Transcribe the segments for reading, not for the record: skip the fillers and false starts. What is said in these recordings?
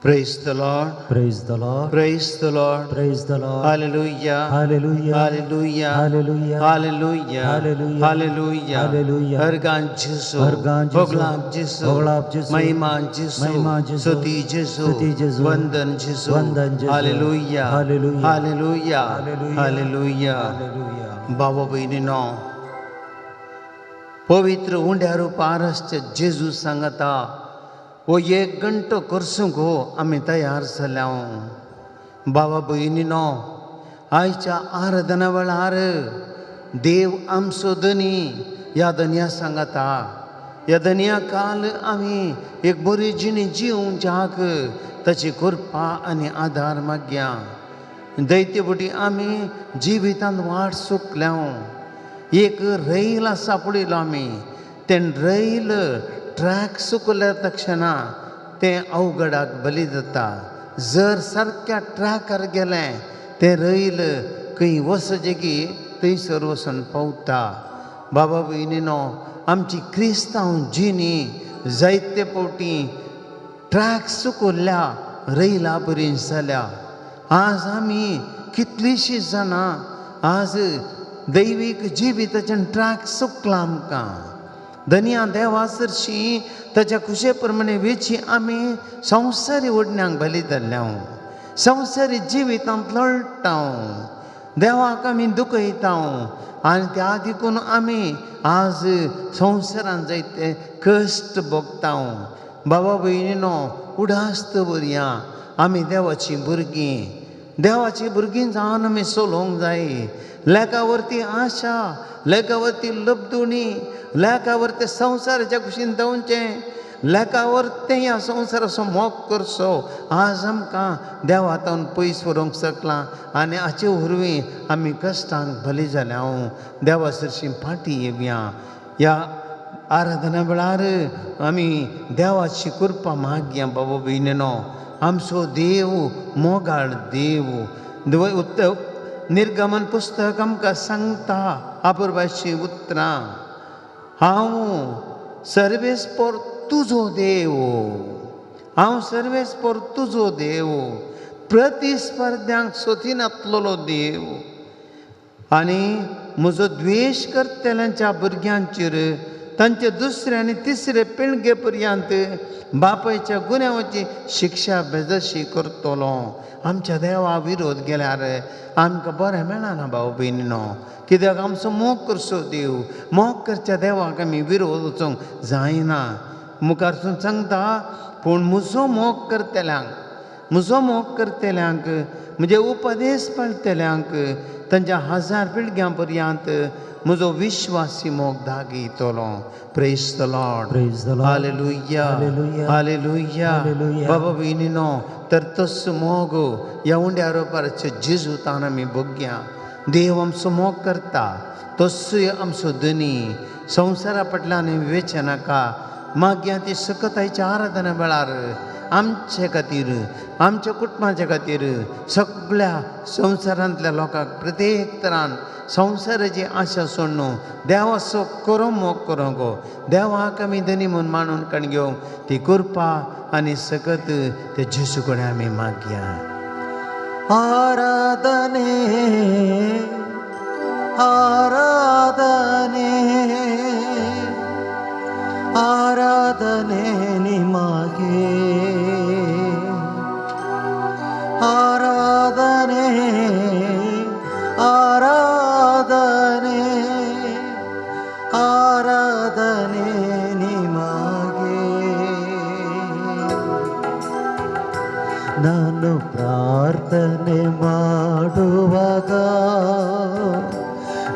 Praise the Lord. Praise the Lord. Praise the Lord. Praise the Lord. Hallelujah. Hallelujah. Hallelujah. Hallelujah. Hallelujah. Hallelujah. Hallelujah. Hallelujah. हरगान जेसू. हरगान जेसू. होगलाप जेसू. होगलाप जेसू. महिमा जेसू. महिमा जेसू. स्तुती जेसू. स्तुती जेसू. वंदन जेसू. वंदन जेसू. Hallelujah. Hallelujah. Hallelujah. Hallelujah. Hallelujah. Hallelujah. बाबा भयणीनो, पवित्र उंड्या रुपार आसच्या जेजू सांगता हो एक घंटो करसूंक हो आमी तयार जाल्या. बाबा भयणीनो, आयच्या आराधना वेळार देव आमचो धनी ह्या धनया सांगता. ह्या धनया काल आमी एक बरी जिणी जिवच्याक ताची कृपा आनी आदार मागया. दैत्य बुटी आमी जिवितांत वाट चुकल्या. एक रैल आसा पळयलो आमी, तें रैल ट्रॅक चुकल्या तक्षणा तें अवघडाक बली जाता. जर सारक्या ट्रॅकार गेलें तें रैल खंय वचजेगी थंयसर वचून पावता. बाबा भयणीनो, आमची क्रिस्तांव जिणी जायते फावटी ट्रॅक चुकल्या रैला बरी जाल्या. आज आमी कितलींशीं जाणां आज दैवीक जिविताच्यान ट्रॅक चुकला आमकां. धनया देवा सरशी ताच्या खुशे प्रमाणे वेची आमी संवसारी ओडण्यांक बली धरल्या. संवसारी जिवितांत लळटा, देवाक आमी दुखयता आनी त्या देखून आमी आज संवसारांत जायते कश्ट भोगता. बाबा भयणीनो, उडास दवरया आमी देवाचीं भुरगीं. देवाचीं भुरगीं जावन आमी चलोवंक जाय. लेखावरती आशा, लेखावरती लब्दुणी, लेखावरती संवसाराच्या कुशीन धांवचें, लेखावरतें ह्या संवसाराचो मोग करचो. आज आमकां देवा तावन पयस व्हरूंक शकलां आनी हाचे वरवीं आमी कश्टांक बली जाल्या. देवा सरशीं फाटीं येवया. ह्या आराधना वेळार आमी देवाची कृपा मागया. बाबा भयणीनो, आमचो देव मोगाळ देव. निर्गमन पुस्तक आमकां सांगता अपुरबायचीं उतरां, हांव सर्वेस्पोर तुजो देव, हांव सर्वेस्पोर तुजो देव, प्रतिस्पर्ध्यांक सोदिनातलेलो देव आनी म्हजो द्वेश करतल्यांच्या भुरग्यांचेर तांचे दुसरे आनी तिसरे पिळगे पर्यंत बापायच्या गुन्यांवाची शिक्षा बेजशी करतलो. आमच्या देवा विरोध गेल्यार आमकां बरें मेळना भाव भयणीनो, कित्याक आमचो मोग करचो देव. मोग करच्या देवाक आमी विरोध वचूंक जायना. मुखारसून सांगता, पूण म्हजो मोग करतल्यांक, म्हजो मोग करतल्यांक, म्हजे उपदेश पाळटल्यांक तांच्या हजार पिळग्यां पर्यंत म्हजो विश्वासी मोग दाखयतलो. Praise the Lord. Praise the Lord. Hallelujah. Hallelujah. Hallelujah. Hallelujah. बाबा भयणीनो, तर तस मोग ह्या उंड्या रोपारच्या जेजूतान आमी बघया. देव आमचो मोग करता, तस्सूय आमचो धनी. संवसारा फाटल्यान वेचें नाका. मागया ती सकतायच्या आराधना वेळार आमचे खातीर, आमच्या कुटुंबाच्या खातीर, सगळ्या संवसारांतल्या लोकांक प्रत्येक तरान संवसाराची आशा सोडून देवाचो करो मोग करूंक गो. देवाक आमी धनी म्हूण मानून कण घेवंक ती कृपा आनी सकत ते जेजू कडेन आमी मागया. आराधने आराधने आराधने निमागे, आराधने आराधने आराधने निमागे. ನಾನು ಪ್ರಾರ್ಥನೆ ಮಾಡುವಾಗ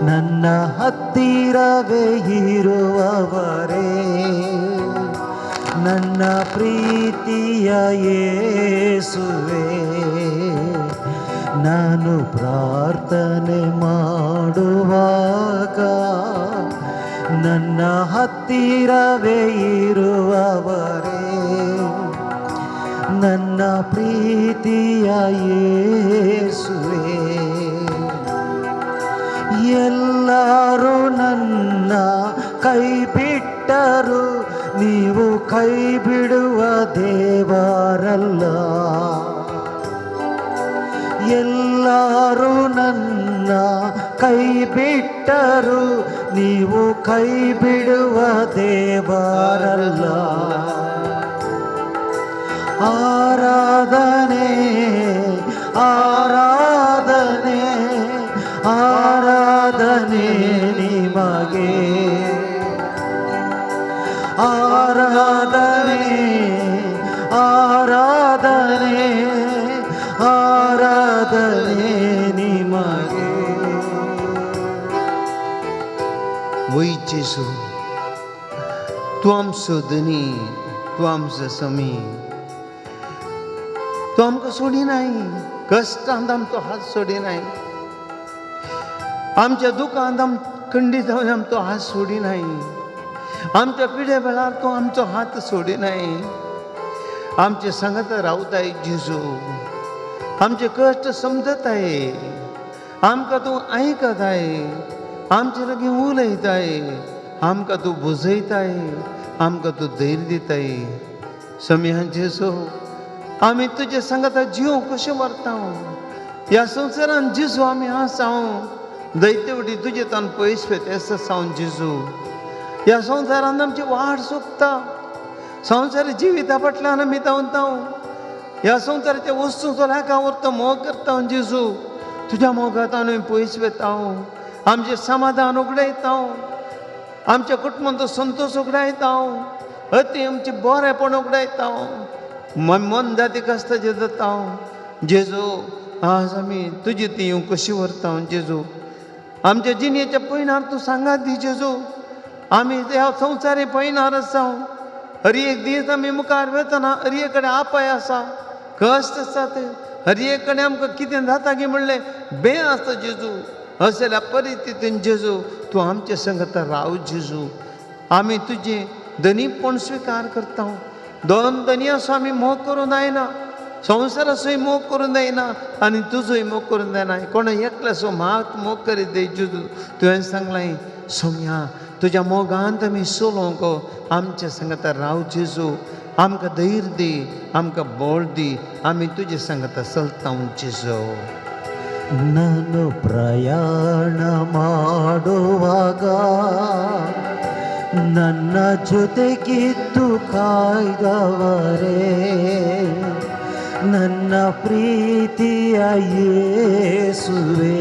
ನನ್ನ ಹತ್ತಿರವೇ ಇರುವವರೇ, ನನ್ನ ಪ್ರೀತಿಯ ಯೇಸುವೆ. ನಾನು ಪ್ರಾರ್ಥನೆ ಮಾಡುವಾಗ ನನ್ನ ಹತ್ತಿರವೇ ಇರುವವರೇ, ನನ್ನ ಪ್ರೀತಿಯ ಯೇಸುವೆ. ಎಲ್ಲರೂ ನನ್ನ ಕೈ ಬಿಟ್ಟರು, ನೀವು ಕೈ ಬಿಡುವ ದೇವರಲ್ಲ. ಎಲ್ಲರೂ ನನ್ನ ಕೈ ಬಿಟ್ಟರು, ನೀವು ಕೈ ಬಿಡುವ ದೇವರಲ್ಲ. ಆರಾಧನೆ, ಆರಾಧನೆ, ಆರಾಧನೆ ನಿಮಗೆ. ಆರಾಧನೆ, ಆರಾಧನೆ, ಆರಾಧನೆ ನಿಮಗೆ. वय जेजू, तूं आमचो धनी, तूं आमचो समी, तूं आमकां सोडिनाय. कश्टांत आमचो हात सोडिनाय, आमच्या दुखांत आम खंडीत जावन आमचो हात सोडिनाय, आमच्या पिडे वेळार तूं आमचो हात सोडिनाय. आमचे सांगात रावताय जेजू, आमचे कश्ट समजताय, आमकां तूं आयकताय, आमचे लागीं उलयताय, आमकां तूं बुजयताय, आमकां तूं धैर्य दिताय. समिया जेजू, आमी तुजे सांगाता जीव कशें व्हरता ह्या संवसारान जेजू. आमी आसा दैत्यवटी तुजे तान पयस वेता सावन जेजू. ह्या संवसारान आमची वाट चुकता, संवसार जिविता फाटल्यान आमी धांवता, ह्या संवसाराच्या वस्तूंचो लाका व्हरता, मोग करता जेजू. तुज्या मोगांत आमी पयस वेता, आमचें समाधान उगडायता, आमच्या कुटुंबांचो संतोश उगडायता, अती आमचें बरेंपण उगडायता, मन जाती कश्टाचें जाता जेजू. आज आमी तुजी ती येवंक कशी व्हरता जेजू. आमच्या जिणेच्या पयणार तूं सांगात दी जेजू. आमी ह्या संवसारी पयणार आसा, हर एक दीस आमी मुखार वेतना हर एक कडेन आपाय आसा, कश्ट आसात, हर एक कडेन आमकां कितें जाता की म्हणलें बे आसता जेजू. असल्या परिस्थितीन जेजू तूं आमचे संगता राव जेजू. आमी तुजें धनीपण स्विकार करता. दोन धनयाचो आमी मोग करूंक जायना, संवसाराचोय मोग करूंक जायना आनी तुजोय मोग करूंक जायना. कोण एकल्याचो मात मोग करीत दे जेजू. तुवें सांगलें सोम्या, तुज्या मोगांत आमी चलोवंक आमच्या सांगता राव जेजू. आमकां धैर्य दी, आमकां बळ दी, आमी तुजे सांगता चलता जेजू. ನಾನು ಪ್ರಯಾಣ ಮಾಡುವಾಗ ನನ್ನ ಜೊತೆಗಿದ್ದು ಕಾಯ್ದವರೇ, ನನ್ನ ಪ್ರೀತಿಯ ಯೇಸುವೆ.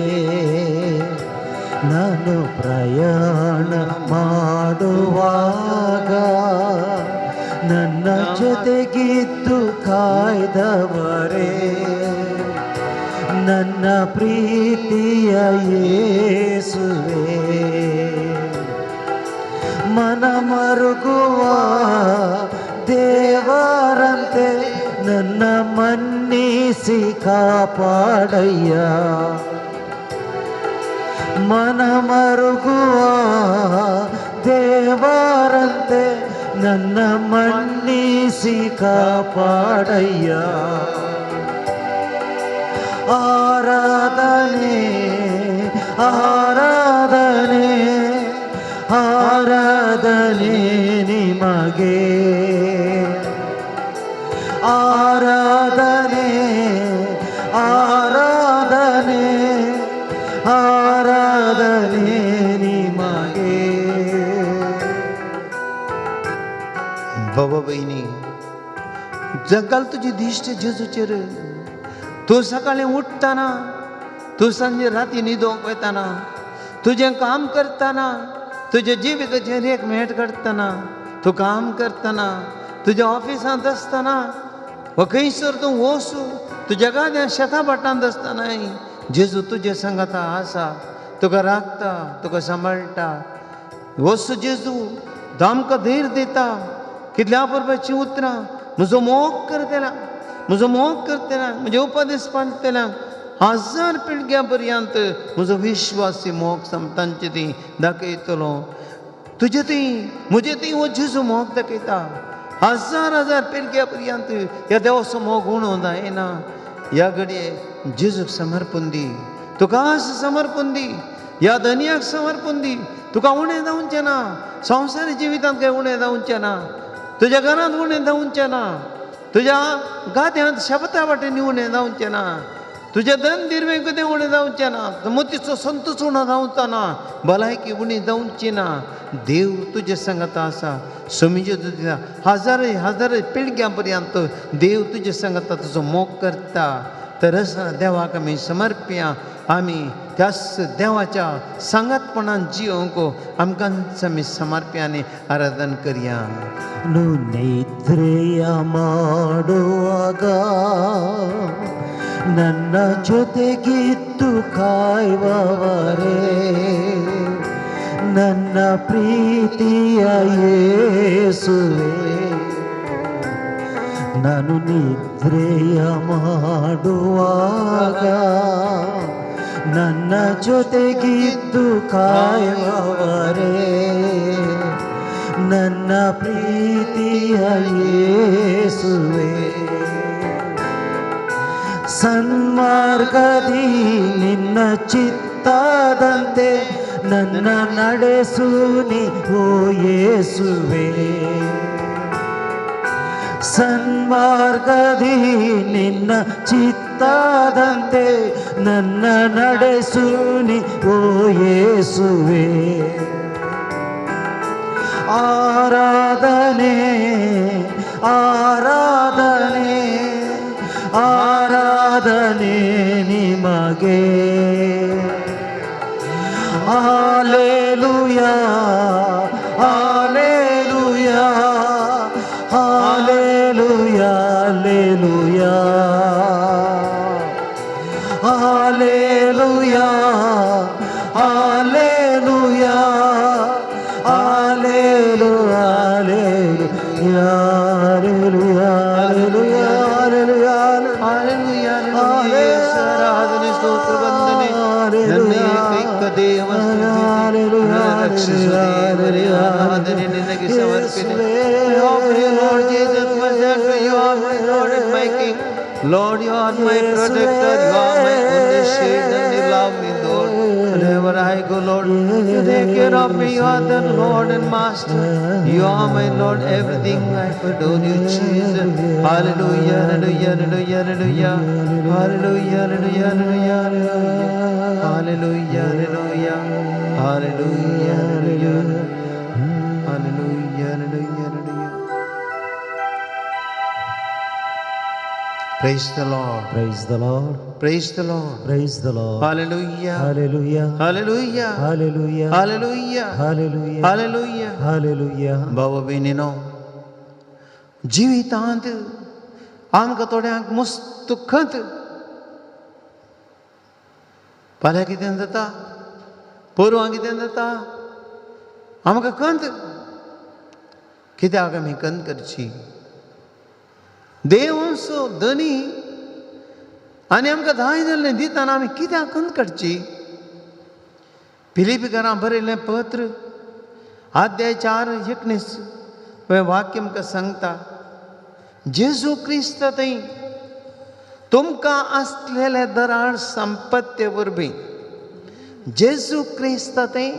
ನಾನು ಪ್ರಯಾಣ ಮಾಡುವಾಗ ನನ್ನ ಜೊತೆಗಿದ್ದು ಕಾಯ್ದವರೇ, ನನ್ನ ಪ್ರೀತಿಯ ಯೇಸುವೆ. ಮನ ಮರುಗುವ ದೇವರಂತೆ ನನ್ನ ಮನ್ನಿಸಿ ಕಾಪಾಡಯ್ಯ. ಮನ ಮರುಗುವ ದೇವರಂತೆ ನನ್ನ ಮನ್ನಿಸಿ ಕಾಪಾಡಯ್ಯ. ಆರಾಧನೆ, ಆರಾಧನೆ, ಆರಾಧನೆ ನಿಮಗೆ. ಆರಾಧನೆ, ಆರಾಧನೆ, ಆರಾಧನೆ ನಿಮಗೆ. बाबा भयणी, जगाल तुजी दिश्ट जेजूचेर. तूं सकाळीं उठ्ठना, तूं सांजे राती न्हिदोंक वयतना, तुजें काम करतना, तुज्या जिविताचेर एक मेट काडटना, तूं काम करतना, तुज्या ऑफिसांत आसतना वा खंयसर तूं वचूं, तुज्या गाद्या शेता भाटांत आसतनाय जेजू तुजे सांगाता आसा, तुका राखता, तुका सांबाळटा. वच जेजू आमकां धैर्य दिता. कितल्या बरोबरचीं उतरां, म्हजो मोग करतल्यांक, म्हजो मोग करतल्यांक, म्हजे उपदेश पाळटल्यांक हजार पिळग्यां पर्यंत म्हजो विश्वासी मोग तांचे ती दाखयतलो. तुजे ती म्हजे ती हो जेजू मोग दाखयता हजार हजार पिळग्यां पर्यंत. ह्या देवाचो मोग उणो जायना. ह्या घडये जेजूक समर्पण दी, तुका समर्पण दी, ह्या धनयाक समर्पण दी. तुका उणें जावचें ना, संवसारी जिवितांत कांय उणें जावचें ना. तुज्या घरांत उणें जावचें ना, तुज्या गाद्यांत शब्दा वाटेन उणें जावचें ना, तुज्या धन दिर्वें कितें उणें जावचें ना, मोतीचो संतोश उणो जावचो ना, भलायकी उणी जावची ना. देव तुजे सांगता आसा, समीजे तुज्या हजारे हजारे पिळग्यां पर्यंत देव तुजे सांगता, तुजो मोग करता. तर देवाक आमी समर्पया, आमी त्याच देवाच्या सांगातपणान जियोंक आमकांच आमी समर्पया आनी आराधन करया. ನಿದ್ರೆಯ ಮಾಡುವಾಗ ನನ್ನ ಜೊತೆಗಿದ್ದು ಕಾಯುವವರೇ, ನನ್ನ ಪ್ರೀತಿಯ ಯೇಸುವೆ. ನಾನು ನಿದ್ರೆಯ ಮಾಡುವಾಗ ನನ್ನ ಜೊತೆಗಿದ್ದು ಕಾಯುವವರೇ, ನನ್ನ ಪ್ರೀತಿಯ ಯೇಸುವೆ. ಸನ್ಮಾರ್ಗದಿ ನಿನ್ನ ಚಿತ್ತದಂತೆ ನನ್ನ ನಡೆಸು ನೀ ಓ ಯೇಸುವೆ. ಸನ್ಮಾರ್ಗದಿ ನಿನ್ನ ಚಿತ್ತದಂತೆ ನನ್ನ ನಡೆಸು ನೀ ಓ ಯೇಸುವೆ. ಆರಾಧನೆ ಆರಾಧನೆ ಆರಾಧನೆ ನಿಮಗೆ. Hallelujah hallelujah hallelujah hallelujah hallelujah hallelujah hallelujah hallelujah hallelujah hallelujah. Hallelujah, hallelujah. ಯೇಸು ಆರಾಧನೆ ಸ್ತೋತ್ರ ವಂದನೆ. ನನ್ನ ಏಕೈಕ ದೇವ ಸ್ತುತಿ, ನನ್ನ ರಕ್ಷಿಸು ದೇವರೇ, ಆರಾಧನೆ ನಿನಗೆ ಸಮರ್ಪಣೆ. I offer you, Lord Jesus, myself to you are my Lord and my King. Lord, you are my protector, you are my only shield, and you love me, Lord. Wherever I go, Lord, you take care of me. You are the Lord and Master. You are my Lord, everything I adore you, Jesus. Hallelujah, hallelujah, hallelujah, hallelujah. Hallelujah, hallelujah, hallelujah, hallelujah. Hallelujah, hallelujah, hallelujah, hallelujah, hallelujah, hallelujah. Praise the Lord. Praise the Lord. Praise the Lord. Praise the Lord. Hallelujah. Hallelujah. Hallelujah. Hallelujah. Hallelujah. Hallelujah. Hallelujah. Hallelujah. भाव भयणीनो, जिवितांत आमकां थोड्यांक मस्त खंत. फाल्यां कितें जाता, पोरवां कितें जाता, आमकां खंत. कित्याक आमी खंत करची? देव आमचो धनी आनी आमकां जाय जाल्लें दितना आमी कित्याक खंत काडची? फिलिपीकारां बरयल्लें पत्र अध्याय 4:19 हें वाक्य आमकां सांगता, जेजू क्रिस्त थंय तुमकां आसलेले दराळ संपत्ते वरवीं, जेजू क्रिस्त थंय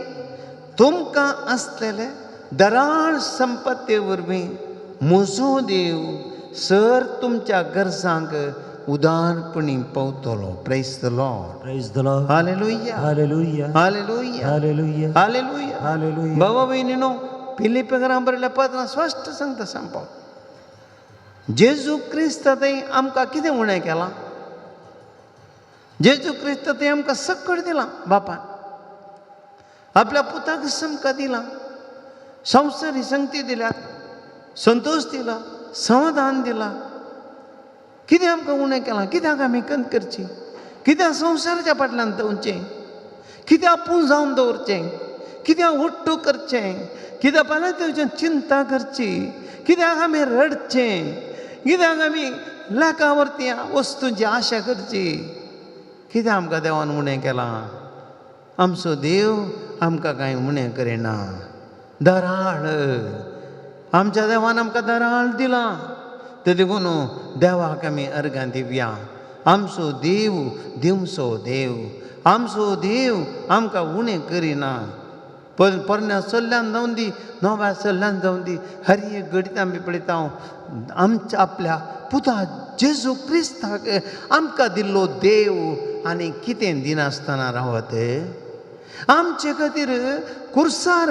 तुमकां आसलेले दराळ संपत्ते वरवीं म्हजो देव सर तुमच्या गरजांक उदारपणी पावतलो. Praise the Lord. Praise the Lord. Hallelujah. Hallelujah. Hallelujah. Hallelujah. Hallelujah. Hallelujah. बाबा भयणीनो, फिलिपेकरां बरयल्ल्या पत्रां स्पश्ट सांगता सांगपाक, जेजू क्रिस्त थंय आमकां कितें उणें केलां? जेजू क्रिस्त थंय आमकां सकळ दिलां बापान, आपल्या पुताक आमकां दिलां, संवसारी संगती दिल्यात, संतोश दिला, समाधान दिला. कितें आमकां उणें केलां? कित्याक आमी खंत करची? कित्याक संवसाराच्या फाटल्यान दवरचें? कित्याक पुंजावन दवरचें? कित्याक उट्टू करचें? कित्याक फाल्यां तेवच्यान चिंता करची? कित्याक आमी रडचें? कित्याक आमी लेखा वरती वस्तूंची आशा करची? कित्याक आमकां देवान उणें केलां? आमचो देव आमकां कांय उणें करिना. दराळ आमच्या देवान आमकां दराळ दिलां, ते देखून देवाक आमी अर्गां दिवया. आमचो देव दिवचो देव, आमचो देव आमकां उणें करिना. पोरण्या सल्ल्यान जावन दी, नव्या सल्ल्यान जावन दी, हर एक घडीत आमी पळयता आमच्या आपल्या पुता जेजू क्रिस्ताक आमकां दिल्लो देव आनी कितें दिनासतना रावत। आमचे खातीर कुर्सार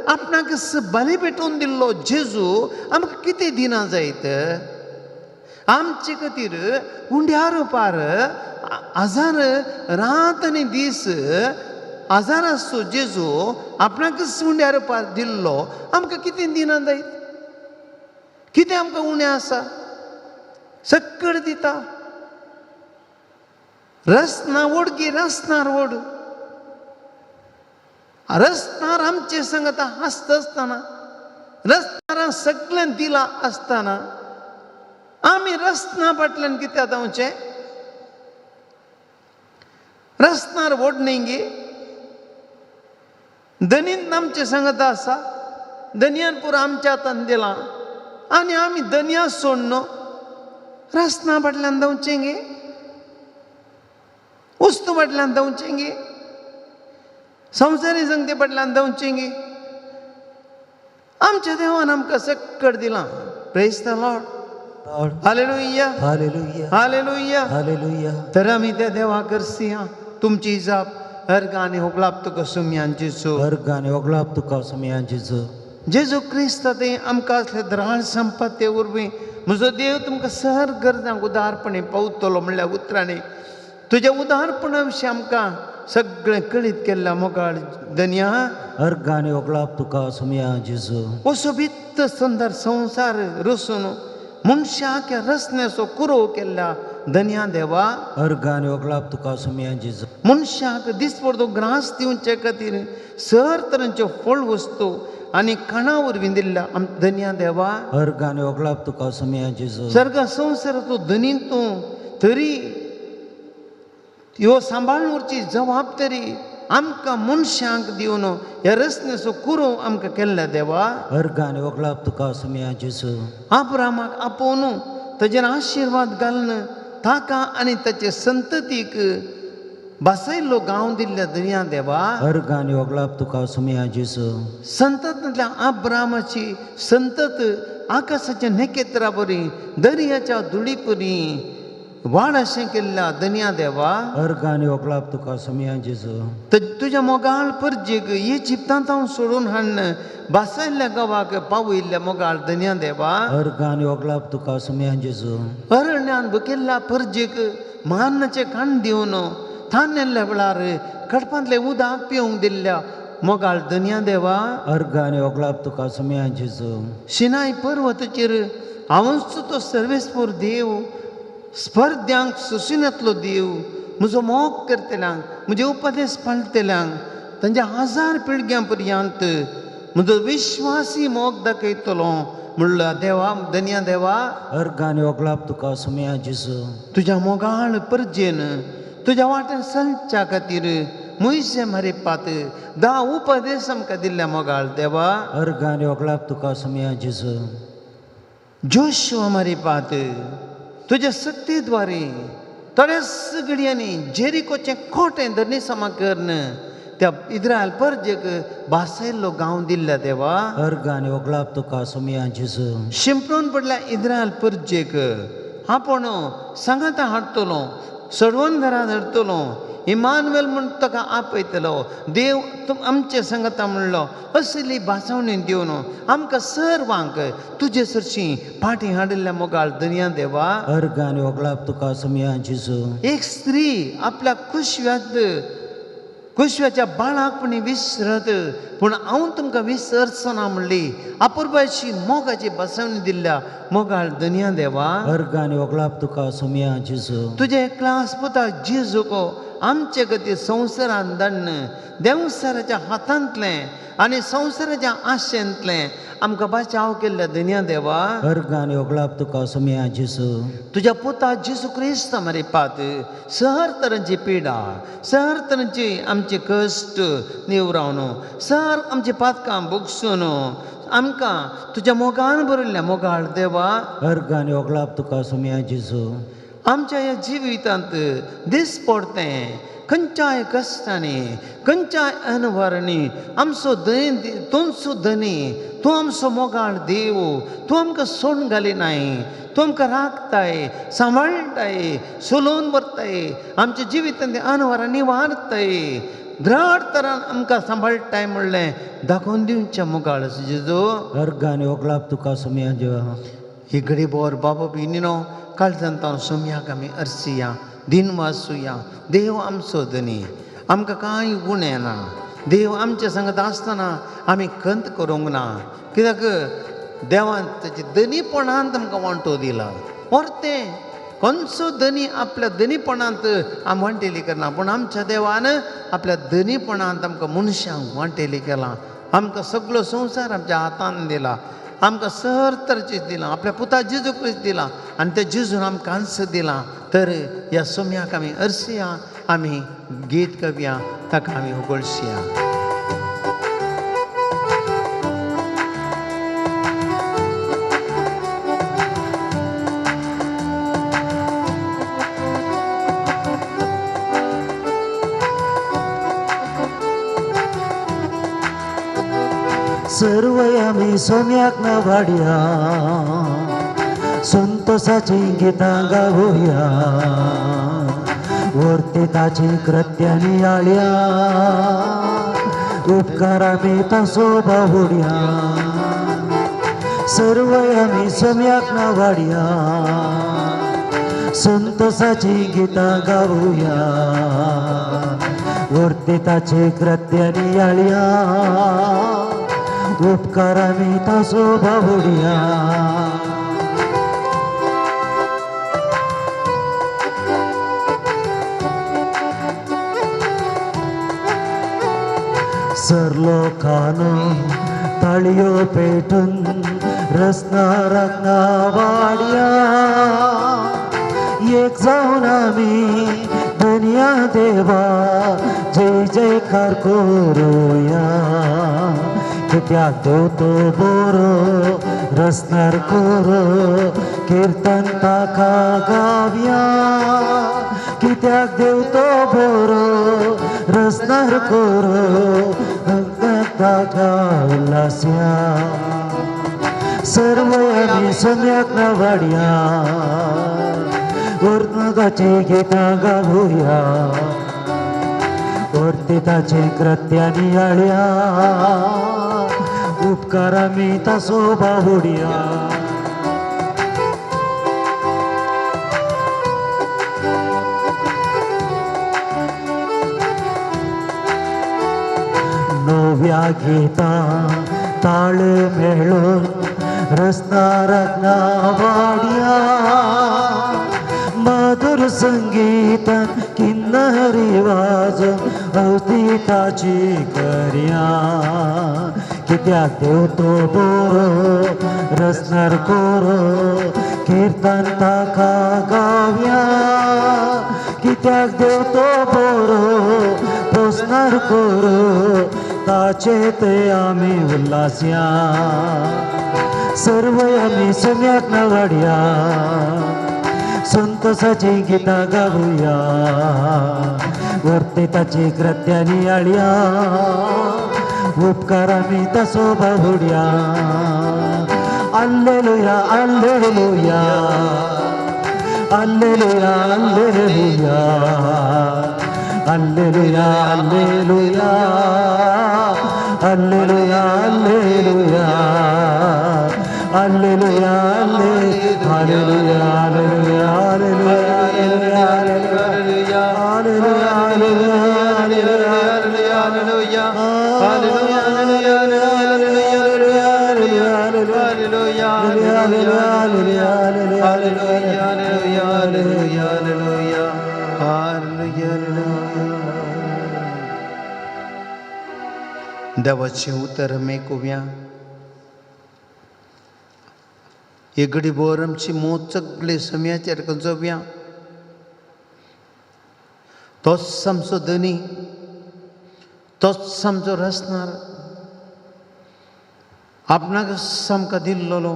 आपणाक बली पेटोवन दिल्लो जेजू आमकां कितें दिना जायत? आमचे खातीर उंड्यार पार हजार रात आनी दीस हजार आसचो जेजू आपणाकच उंड्यार पार दिल्लो आमकां कितें दिना जायत? कितें आमकां उणें आसा? सक्कड दिता। रसना ओड की रसनार ओड, रसनार आमचे सांगता आसता आसतना, रसनारान सगळें दिलां आसतना आमी रसना फाटल्यान कित्याक धांवचें? रसनार व्हड न्ही गे, धनीन आमचें सांगता आसा, धनयान पुरो आमच्या हातान दिलां आनी आमी धनया सोडून रसना फाटल्यान धांवचें गे, वस्तू फाटल्यान धांवचें गे, संवसारी संगते फाटल्यान धांवचें गे। आमच्या देवान आमकां सक्कड दिलां। Praise the Lord. Hallelujah, hallelujah, hallelujah, hallelujah. तर आमी त्या देवा करसिया। तुमची जाप अर्ग आनी होगलाप तुका सुमयान जेजू, अर्ग आनी होगलाप तुका सुमयान जेजू। जेजू क्रिस्त ते आमकां असले द्राळ संपत्ते वरवीं म्हजो देव तुमकां सर गरजांक उदारपणे पावतलो म्हणल्यार उतरांनी तुज्या उदारपणा विशीं आमकां सगळें कळीत केल्ल्या मोगाळ धनया। अर्ग आनी होगलाप तुका सुमया जेजू। हो सोबीत सुंदर संवसार रसून मनशाक रसण्याचो कुरो केल्ल्या धनया देवा। अर्ग आनी होगलाप तुका सुमया जेजू। मनशाक दिसपडतो ग्रास दिवचे खातीर सर तरांच्यो फळ वस्तू आनी खाणा वरवीं दिल्ल्या धनया देवा। अर्ग आनी होगलाप तुका सुमया जेजू। सर्ग संवसाराचो धनी तूं तरी ह्यो सांबाळून उरची जबाबदारी आमकां मनशांक दिवन ह्या रसण्याचो कुरो आमकां केल्ल्या देवा। अर्ग आनी होगलाप तुका सुमया जेजू। आब्रामाक आपोवन ताजेर आशिर्वाद घालून ताका आनी ताचे संततीक बसयल्लो गांव दिल्ल्या दर्या देवा। अर्ग आनी होगलाप तुका सुमया जेजू। संततांतल्या आब्रामाची संतत आकाशाच्या नखेत्रा बरी दर्याच्या धुळी परी वाड अशें केल्ल्या दर्या देवा। अर्ग आनी होगलाप तुका सुमया जेजू। तुज्या मोगाळ परजेक हे जिप्तांत हांव सोडून हाडून बसयल्ल्या गांवाक पावयल्ल्या मोगाळ दर्या देवा। अर्ग आनी होगलाप तुका सुमया जेजू। अरण्यान बुकेल्ल्या परजेक मान्नाचें खाण दिवन थान्नेल्ल्या वेळार कडपांतलें उदक पिवंक दिल्ल्या मोगाळ दर्या देवा। अर्ग आनी होगलाप तुका सुमया जेजू। शिनाय पर्वताचेर हांवूच तो सर्वेस्पोर देव, स्पर्ध्यांक सोसिनातलो देव, म्हजो मोग करतल्यांक, म्हजे उपदेश पाळटल्यांक तांच्या हजार पिळग्यां पर्यंत म्हजो विश्वासी मोग दाखयतलो म्हणला देवा धनया देवा। अर्ग आनी होगलाप तुका सुमया जेजू। तुज्या मोगाळ परजेन तुज्या वाटेन चलच्या खातीर मुयसे मारिपात 10 उपदेश आमकां दिल्ल्या मोगाळ देवा। अर्ग आनी होगलाप तुका सुमया जेजू। जोशुआ मारिपात तुज्या शक्ती द्वारे थोड्याच घडयांनी जेरिकोचें खोटें धरणी समा करून त्या इस्रायल परजेक भासयल्लो गांव दिल्ल्या देवा। अर्ग आनी होगलाप तुका सुमया जेजू। शिंपडून पडल्या इस्रायल परजेक आपूण सांगाता हाडटलो, सडवण घरांत हाडटलो, इमानुएल म्हूण ताका आपयतलो देव आमचे सांगता म्हणलो असली भासवणी दिवन आमकां सर्वांक तुजे सरशी फाटीं हाडिल्ल्या मोगाळ दर्या देवा। अर्ग आनी होगलाप तुका सुमया जेजू। एक स्त्री आपल्या कुशव्यात कुशव्याच्या बाळाक पण विसरत पूण हांव तुमकां विसरचो ना म्हणली अपुरबायची मोगाची बसवणी दिल्ल्या मोगाळ दर्या देवा। अर्ग आनी होगलाप तुका सुमया जेजू। तुजे क्लास पुता जेजूको आमचे खातीर संवसारान दण्ण देंवसाराच्या हातांतलें आनी संवसाराच्या आशेंतलें आमकां बचाव केल्ल्या दर्या देवा। अर्ग आनी होगलाप तुका सुमया जेजू। तुज्या पुता जेजू क्रिस्त मारिपात सर तरांची पिडा, सर तरांची आमचे कश्ट निवरावन, सर आमची पातकां भोगसून आमकां तुज्या मोगान भरिल्ल्या मोगाळ देवा। अर्ग आनी होगलाप तुका सुमया जेजू। आमच्या ह्या जिवितांत दिसपडतें खंयच्याय कश्टांनी खंयच्याय अनवरणी आमचो धनी तुमचो धनी तूं आमचो मोगाळ देव तूं आमकां सोडून घालिनाय तूं आमकां राखताय सांबाळटाय सोलोवन व्हरताय आमच्या जिवितांत अनवरां निवारताय द्रढ तरान आमकां सांबाळटाय म्हणलें दाखोवन दिवचें मोगाळ जेजू. अर्घ आनी ओगळाप तुका सोमया देवा. ही घडी बोर बाबा भयणीनो काळजांत सोमयाक आमी अर्सिया दिन वासुया. देव आमचो धनी आमकां कांय उणें ना. देव आमच्या सांगत आसतना आमी खंत करूंक ना कित्याक देवान ताचे धनीपणांत आमकां वांटो दिला. परतें कोणसो धनी आपल्या धनीपणांत आमी वांटेली करना पूण आमच्या देवान आपल्या धनीपणांत आमकां मनशांक वांटेली केलां. आमकां सगळो संवसार आमच्या हातान दिला आमकां सर तरेचें दिलां आपल्या पुता जेजू क्रिस्त दिला आनी त्या जेजून आमकां आन्स दिलां. तर ह्या सोम्याक आमी अर्सया आमी गीत गावया ताका आमी उगळसया. सर्व आमी सोम्याक नावाडया संतोषाची गितां गावया वर्ती ताची कृत्या नियाळया उपकार आमी तसो बावुडया. सर्व आमी सोम्याक नावाडया संतोषाची गितां गावया वर्ती ताची कृत्या नियाळया उपकार आमी तसो बावुडया. सरलोकानो ताळयो पेटून रसना राखना वाडया एक जावन आमी धनया देवा जय जयकार करुया. कित्याक देव तो बरो रसनार करो कीर्तन ताका गावया. कित्याक देव तो बरो रसनार करो ताका उल्हासया. सर्व आमी सोम्याक नावाडया वर्तनाची गितां गावया वर्ती ताची कृत्या नियाळया उपकार आमी तसो बावुडया. नव्या गितां ताळ मेळून रसना राखना वाडया मधुर संगीत किन्नरी वाजून अवती ताची करया. कित्याक देव तो बरो रसनार कोरो कीर्तन ताका गावया. कित्याक देव तो बरो पोसनार कोरो ताचे ते आमी उल्हासया. सर्व आमी सोम्याक नावाडया संतोषाची गितां गावया वर्ती ताची कृत्या नियाळया उपकार आमी तसो बावुडया. Alleluia alleluia alleluia alleluia alleluia alleluia alleluia alleluia alleluia alleluia alleluia alleluia alleluia alleluia alleluia देवाचें उतर मेकुव्या. ही घडी भर आमची मोत सगळे सम्याचेर गजोवया. तोच आमचो धनी तोच आमचो रसनार आपणाक आमकां दिल्लो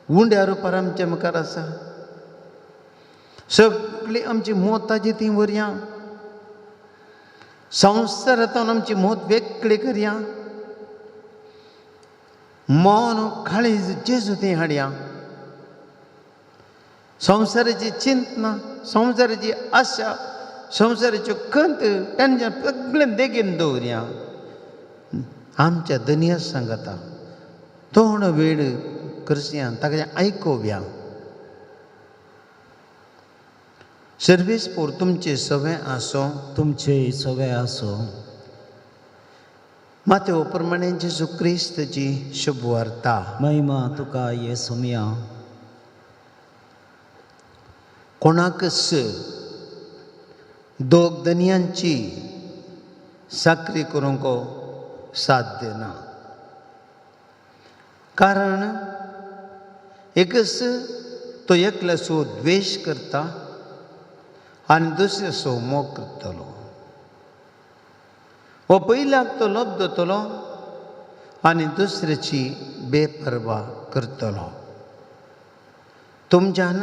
उंड्या रुपार आमच्या मुखार आसा. सगळी आमची मोत ताजी ती व्हरया, संवसारांतून आमची मोत वेगळी करया, मन काळीज जेजू ती हाडया. संवसाराची चिंतना, संवसाराची आशा, संवसाराच्यो खंत टेन्शन सगळें देगेन दवरया. आमच्या दनया सांगता थोडो वेळ करसया, ताका आयकोवया. सर्वीस पोर तुमचे सगळें आसो, तुमचे सगळे आसो. मातेव प्रमाणे जेजू क्रिस्तची शुभवार्ता. महिमा तुका ये सोमया. कोणाकच दोग दनयांची साकरी करूंक साध्य ना, कारण एकच तो एकल्याचो द्वेश करता आनी दुसऱ्याचो मोग करतलो. हो पयल्याक तो लोभ जातलो आनी दुसऱ्याची बेपर्वा करतलो. तुमच्यान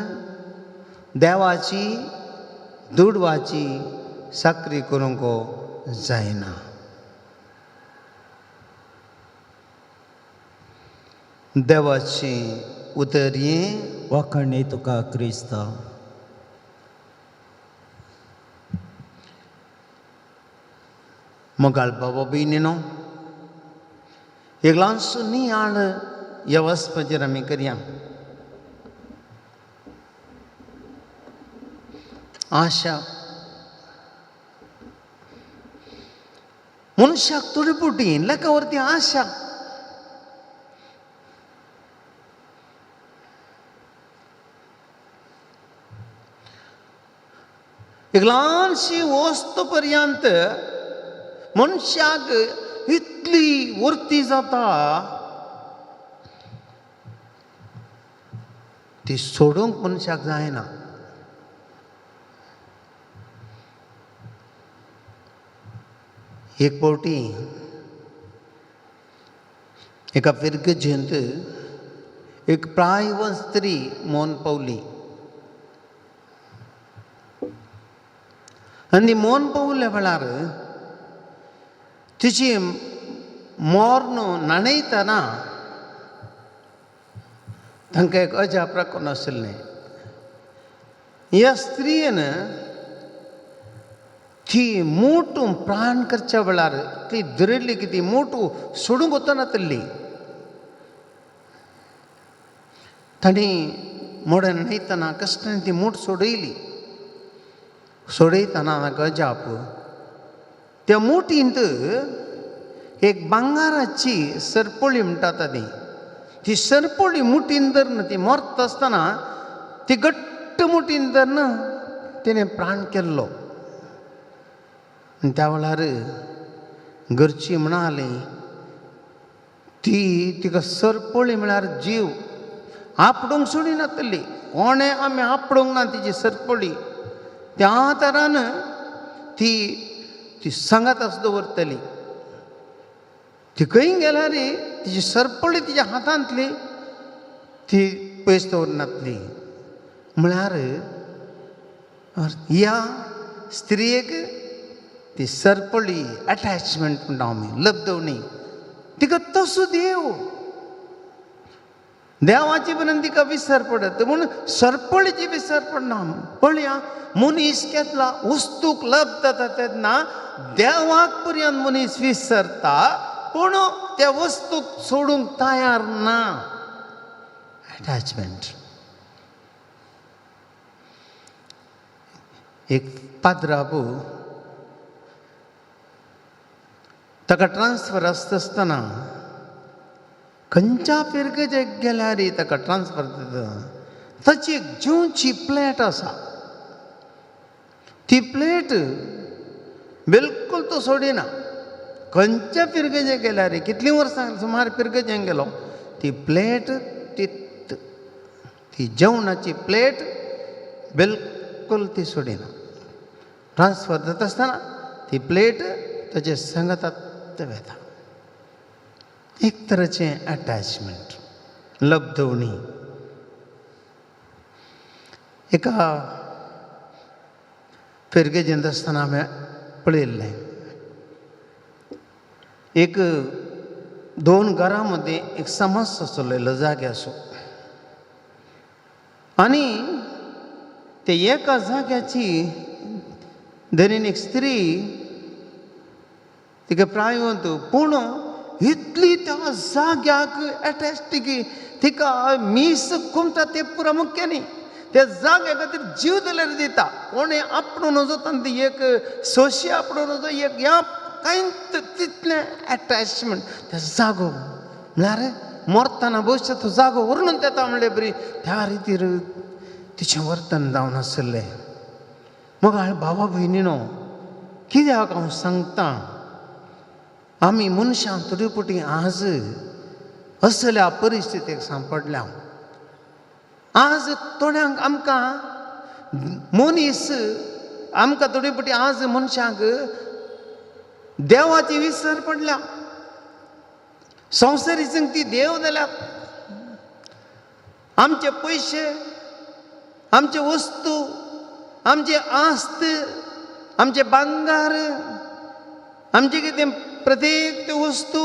देवाची दुडवाची साकरी करूंक जायना. देवाची उतरये. वाखाणे तुका क्रिस्ता. मोगाळ बाबा भयणीनो, एक ल्हानसो नियाळ ह्या वचपाचेर आमी करया. आशा मनशाक थोडी पुटी लेखावरती आशा. एक ल्हानशी वस्तू पर्यंत मनशाक इतली वर्ती जाता, ती सोडूंक मनशाक जायना. एक फावटी एका फिरगजेंत एक प्रायवन स्त्री मौन पावली आनी मौन पावल्या वेळार तिची मोर्न न्हाणयतना तांकां एक अजाप राखून आशिल्लें. ह्या स्त्रियेन ती मोटू प्राण करच्या वेळार ती धरिल्ली की ती मोटू सोडूंक वचनातिल्ली. तांणी मोडें न्हाणयतना कश्टान ती मोट सोडयली. सोडयतना तांकां अजाप, त्या मोटींत एक भांगाराची सरपळी म्हणटात ती, ती सरपळी मुठीन धरून ती मरता आसतना ती घट्ट मुठीन धरून तिणें प्राण केल्लो. आनी त्या वेळार घरची म्हणाली ती तिका सरपळी म्हळ्यार जीव आपडूंक सोडिनातली. कोणें आमी आपडूंक ना तिची सरपळी. त्या तरान ती ती सांगात दवरतली. ती खंय गेल्यार तिची सरपळी तिच्या हातांतली ती पयस दवरनातली. म्हळ्यार ह्या स्त्रियेक ती सरपळी अटॅचमेंट म्हणटा आमी, लब्दवणी, तिका तसो देव देवाची पर्यंत तिका विसर पडत म्हूण सरपळीची विसर पडना. पळया मनीस केतला वस्तूक लब्ध जाता तेन्ना देवाक पर्यंत मनीस विसरता, पूण त्या वस्तूक सोडूंक तयार ना. अटॅचमेंट. एक पाद्राबू ताका ट्रान्सफर आसता आसतना खंयच्या फिरगजेक गेल्यार ताका ट्रान्सफर दिता. ताची एक जेवची प्लेट आसा, ती प्लेट बिलकूल तो सोडिना. खंयच्या फिरगजेक गेल्यार कितलीं वर्सां सुमार फिरगजेक गेलो, ती प्लेट ती ती जेवणाची प्लेट बिलकूल ती सोडिना. ट्रान्सफर जाता आसतना ती प्लेट ताचे सांगातात वेता. एक तरेचें अटॅचमेंट, लब्धवणी. एका फिरगेजेंत आसतना हांवें पळयल्लें, एक दोन घरां मदीं एक समस्या चलयलो जाग्याचो आनी ते एका जाग्याची धरीन एक स्त्री, तिका प्रायवंत, पूण इतली त्या जाग्याक एटॅच की तिका मीस कुमता ते पुरा मुख्य न्ही, त्या जाग्या खातीर जीव दिल्यार दिता. कोणें आपणू नजो तांकां एक सोशी आपणू नजो, एक ह्या कांय तितलें एटॅचमेंट त्या जागो म्हळ्यार मरतना भविश्य तो जागो उरून येता म्हणले बरी त्या रितीर तिचें वर्तन जावन आसलें. मग हांवें भावा भयणीनो कित्याक हांव सांगता, आमी मनशां थोडी फावटी आज असल्या परिस्थितीक सांपडल्या. आज थोड्यांक आमकां मनीस आमकां थोडी फावटी आज मनशांक देवाची विसर पडल्या. संवसारी ती देव जाल्यात. आमचे पयशे, आमचे वस्तू, आमचे आस्त, आमचे भांगार, आमचे कितें प्रत्येक त्यो वस्तू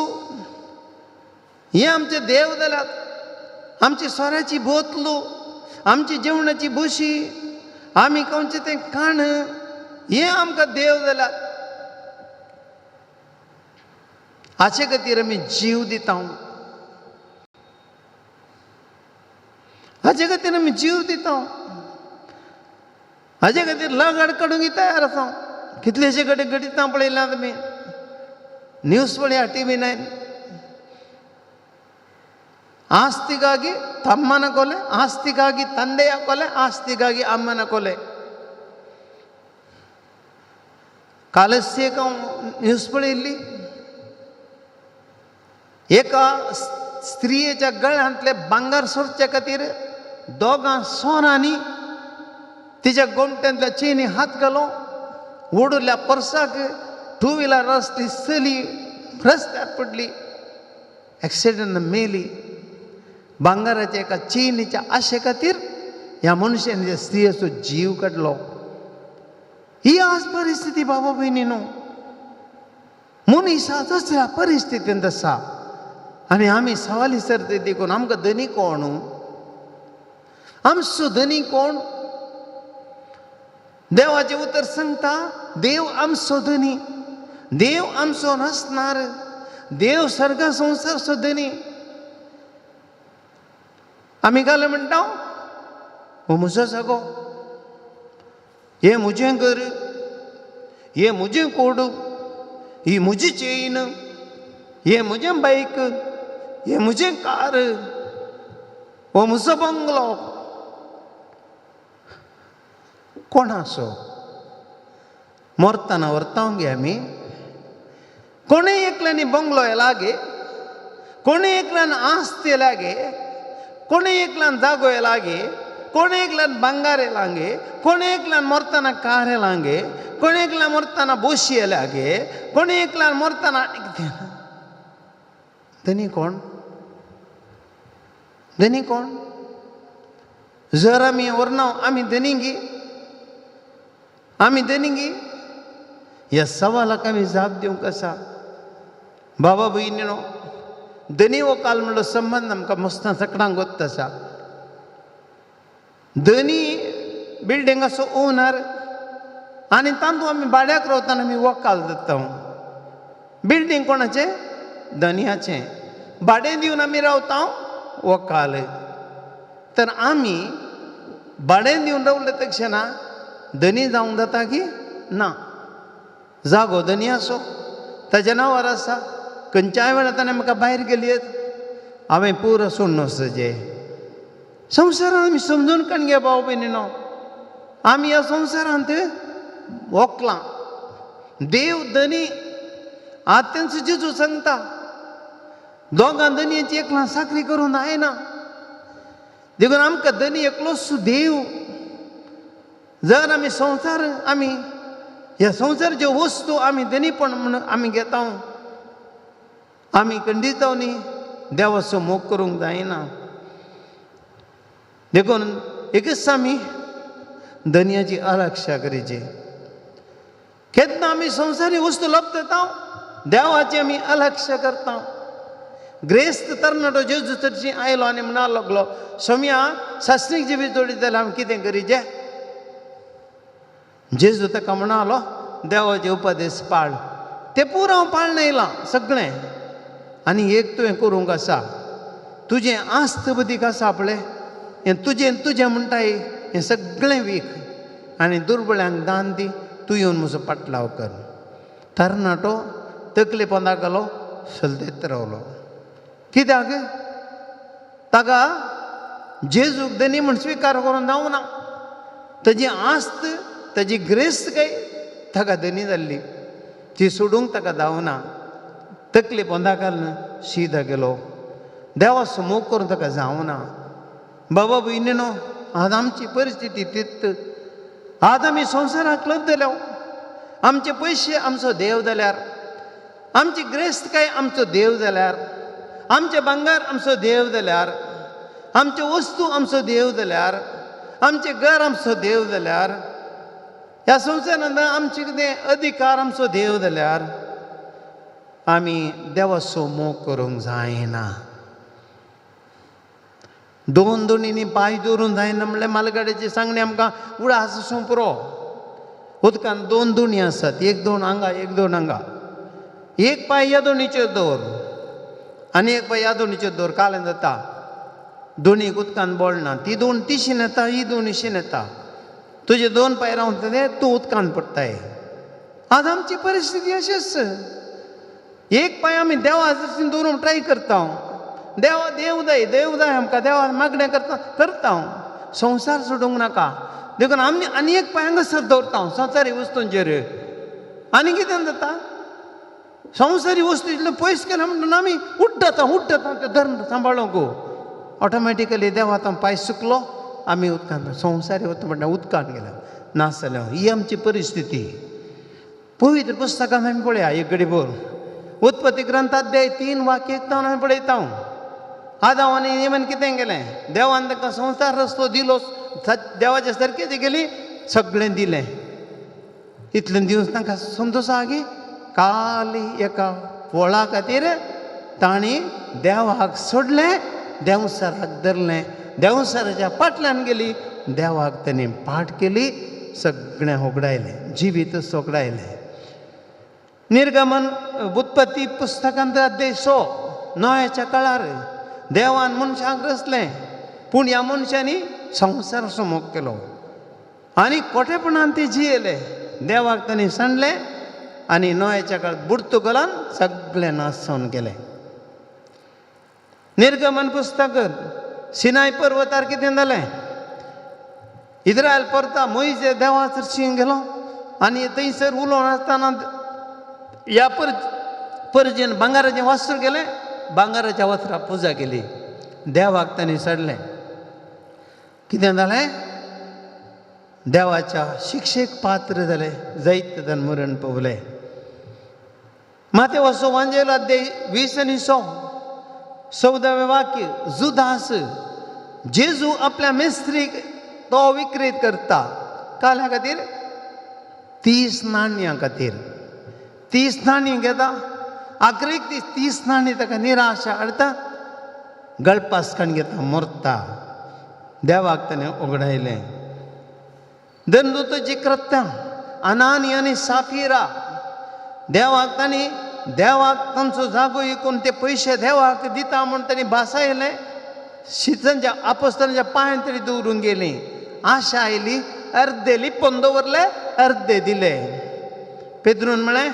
हे आमचे देव जाल्यात. आमची सोऱ्याची बोतलो, आमची जेवणाची बशी, आमी खावचें तें खाण, हे आमकां देव जाल्यात. हाचे खातीर आमी जीव दिता, हाचे खातीर आमी जीव दिता, हाचे खातीर लगड काडूंक तयार आसा. कितलेशे कडेन घडितां पळयल्या तुमी, न्यूज पळया टीव्ही 9. ಆಸ್ತಿಗಾಗಿ ತಮ್ಮನ ಕೊಲೆ, ಆಸ್ತಿಗಾಗಿ ತಂದೆಯ ಕೊಲೆ, ಆಸ್ತಿಗಾಗಿ ಅಮ್ಮನ ಕೊಲೆ. कालच एक न्यूज पळयल्ली, एका स्त्रियेच्या गळ्यांतले भांगर सोडचे खातीर दोगां सोनांनी तिच्या गोमट्यांतल्या चेनी हात घालो, ओडुल्ल्या पर्साक टू व्हिलर आसली चली रस्त्यार पडली, एक्सिडंट मेली. भांगराच्या एका चेनीच्या आशे खातीर ह्या मनशान त्या स्त्रियेचो जीव काडलो. ही आज परिस्थिती बाबा भयणीनो, मनीस आज असल्या परिस्थितींत आसा आनी आमी सवाली सरते देखून आमकां धनी कोण, आमचो धनी कोण? देवाचें उतर सांगता देव आमचो धनी, देव आमचो नासणार, देव सर्ग संवसारचो धनी. आमी घाल म्हणटा हो म्हजो जागो, हें म्हजें घर, हें म्हजें कोड, ही म्हजी चेन, हें म्हजें बायक, हें म्हजें कार, हो म्हजो बंगलो. कोणाचो मरतना व्हरता गे आमी? कोणें एकल्यानी बंगलो येला गे, कोणें एकल्यान आस्त येला गे, कोणें एकल्यान जागो येला गे, कोणें एकल्यान भांगार येला गे, कोणें एकल्यान मरतना कार येला गे, कोणें एकल्यान मरतना बोशी येल्या गे, कोणें एकल्यान मरतना कितें? धनी कोण? धनी कोण? जर आमी व्हरना आमी धनी गी, आमी धनी गी? ह्या सवालाक आमी जाप दिवंक आसा. बाबा भयणीनो, धनी हो काल म्हणलो संबंद आमकां मस्तां सकडांक गोत्त आसा. धनी बिल्डिंगाचो ओनर आनी तातूंत आमी भाड्याक रावतना आमी वकाल जाता. बिल्डींग कोणाचें? धनयाचें. भाडें दिवन आमी रावता वकाल. तर आमी भाडें दिवन रावले तक्षणा धनी जावंक जाता की ना? जागो धनी आसो, ताज्या नांवार आसा. खंयच्याय वेळार ताणें म्हाका भायर गेली, हांवें पुरो सोडून वचचें. संवसारांत आमी समजून काण गे भाव भयणीनो, आमी ह्या संवसारांत वकलां. देव धनी आतांच जेजू सांगता, दोगां धनयेची एकलां साकरी करूंक जायना. देखून आमकां धनी एकलोच देव. जर आमी संवसार आमी ह्या संवसाराच्यो वस्तू आमी धनीपण म्हूण आमी घेता, आमी खंडीत न्ही देवाचो मोग करूंक जायना. देखून एकच आमी धनयाची आरक्षा करीची. केन्ना आमी संवसारी वस्तू लपता देवाचें आमी अलक्ष्य करता. ग्रेस्त तरणाटो जेजू चर्ची आयलो आनी म्हणा लागलो, सोम्या सासणीक जिवीत जोडीत जाल्यार आमी कितें करीजे? जेजू ताका म्हणालो, देवाचे उपदेश पाळ, ते पुरो हांव पाळण येयलां सगळें, आनी एक तुवें करूंक आसा, तुजें आस्त बदीक आसा पळय, हें तुजें तुजें म्हणटाय हें सगळें वीक आनी दुर्बळ्यांक दान दी, तूं येवन म्हजो पाटलाव कर. तरणाटो तकले पोंदा घालो, सलदेत रावलो. कित्याक? ताका जेजूक धनी म्हूण स्विकार करून जावना. ताजी आस्त, ताजी ग्रेस्त काय ताका धनी जाल्ली, ती सोडूंक ताका जावना. तकले पोंदा घालून शीदा गेलो. देवा मोग करून ताका जावना. बाबा भयणीनो, आज आमची परिस्थिती तीच. आज आमी संवसाराक लब्दल्या. आमचे पयशे आमचो देव जाल्यार, आमची ग्रेस्तकाय आमचो देव जाल्यार, आमचें भांगर आमचो देव जाल्यार, आमच्यो वस्तू आमचो देव जाल्यार, आमचें घर आमचो देव जाल्यार, ह्या संवसारांत आमचे कितें अधिकार आमचो देव जाल्यार, आमी देवाचो मोग करूंक जायना. दोन दोनींनी पांय दवरूंक जायना म्हणल्यार मालगाड्याची सांगणी आमकां उडास आसूं पुरो. उदकान दोन दोणी आसात, एक दोन हांगा, एक दोन हांगा. एक पांय ह्या दोणीचेर दवर आनी एक पांय ह्या दोणीचेर दवर, कालें जाता. दोनी उदकान बोळना, ती दोन तिशीन येता, ही दोन इशीन येता. तुजे दोन पांय रावता ते तूं उदकान पडटाय. आज आमची परिस्थिती अशीच. एक पांय आमी देवा दवरूंक ट्राय करता. देवा देव जाय, देव जाय आमकां, देवा मागणें करता करता. संवसार सोडूंक नाका देखून आमी आनी एक पांय हांगासर दवरता संवसारी वस्तूंचेर. आनी कितें जाता, संवसारी वस्तू इतले पयस केला म्हणटना आमी उड्डता उड्डता तें धर्म सांबाळूंक. ऑटोमॅटिकली देवा आतां पांय सुकलो, आमी उदकान संवसारी वता म्हणटा उदकान गेल्या नासतल्या. ही आमची परिस्थिती. पवित्र पुस्तकान आमी पळया एक घडी भर उत्पत्ती ग्रंथाध्याय 3 वाक्य 1 आमी पळयता. आदाव आनी एवन कितें केलें? देवान तांकां संवसार रस्तो दिलो, देवाचे सारकें ती गेली, सगळें दिलें. इतलें दिवन तांकां समजोसा की काली एका फळा खातीर तांणी देवाक सोडलें, देंवचाराक धरलें, देंवचाराच्या फाटल्यान गेली, देवाक तांणी पाठ केली, सगळें होगडायलें, जिवीत होगडायलें. निर्गमन उत्पत्ती पुस्तकांत अध्याय 100 नोयाच्या काळार देवान मनशांक रचलें, पूण ह्या मनशांनी संवसार मोग केलो आनी कोठेपणान ते जियेले. देवाक तांणी सांडलें आनी नोयाच्या काळार बुडतुगलान सगळें नाश जावन गेलें. निर्गमन पुस्तक सिनाय पर्वतार कितें जालें? इस्रायल परता मोयजे देवा चर्चीन गेलो आनी थंयसर उलोवन आसतना ह्या परजेन भांगराचें वस्त्र गेलें, भांगराच्या वस्त्राक पुजा केली, देवाक तांणी सोडलें. कितें जालें? देवाच्या शिक्षेक पात्र जालें, जैत ताणें मरण पावलें. माते वचो वांजेल अध्याय 20 आनी 100 14वें वाक्य, जुदास जेजू आपल्या मेस्त्रीक तो विक्रेत करता. काल्या खातीर 30 नाणयां खातीर. 30 नाणीं घेता, आखरीक ती 30 नाणीं ताका निराशा हाडटा, गळपासकण घेता, मरता. देवाक ताणें उगडायलें. दंदुताची कृत्यां अनानी आनी साफिरा देवाक तांणी देवाक तांचो जागो विकून ते पयशे देवाक दिता म्हूण तांणी भासायलें. शितांच्या आपोस्तांच्या पांयान तरी दवरून गेली. आशा आयली, अर्दे लिपोवन दवरले, अर्दे दिले. पेद्रून म्हळें,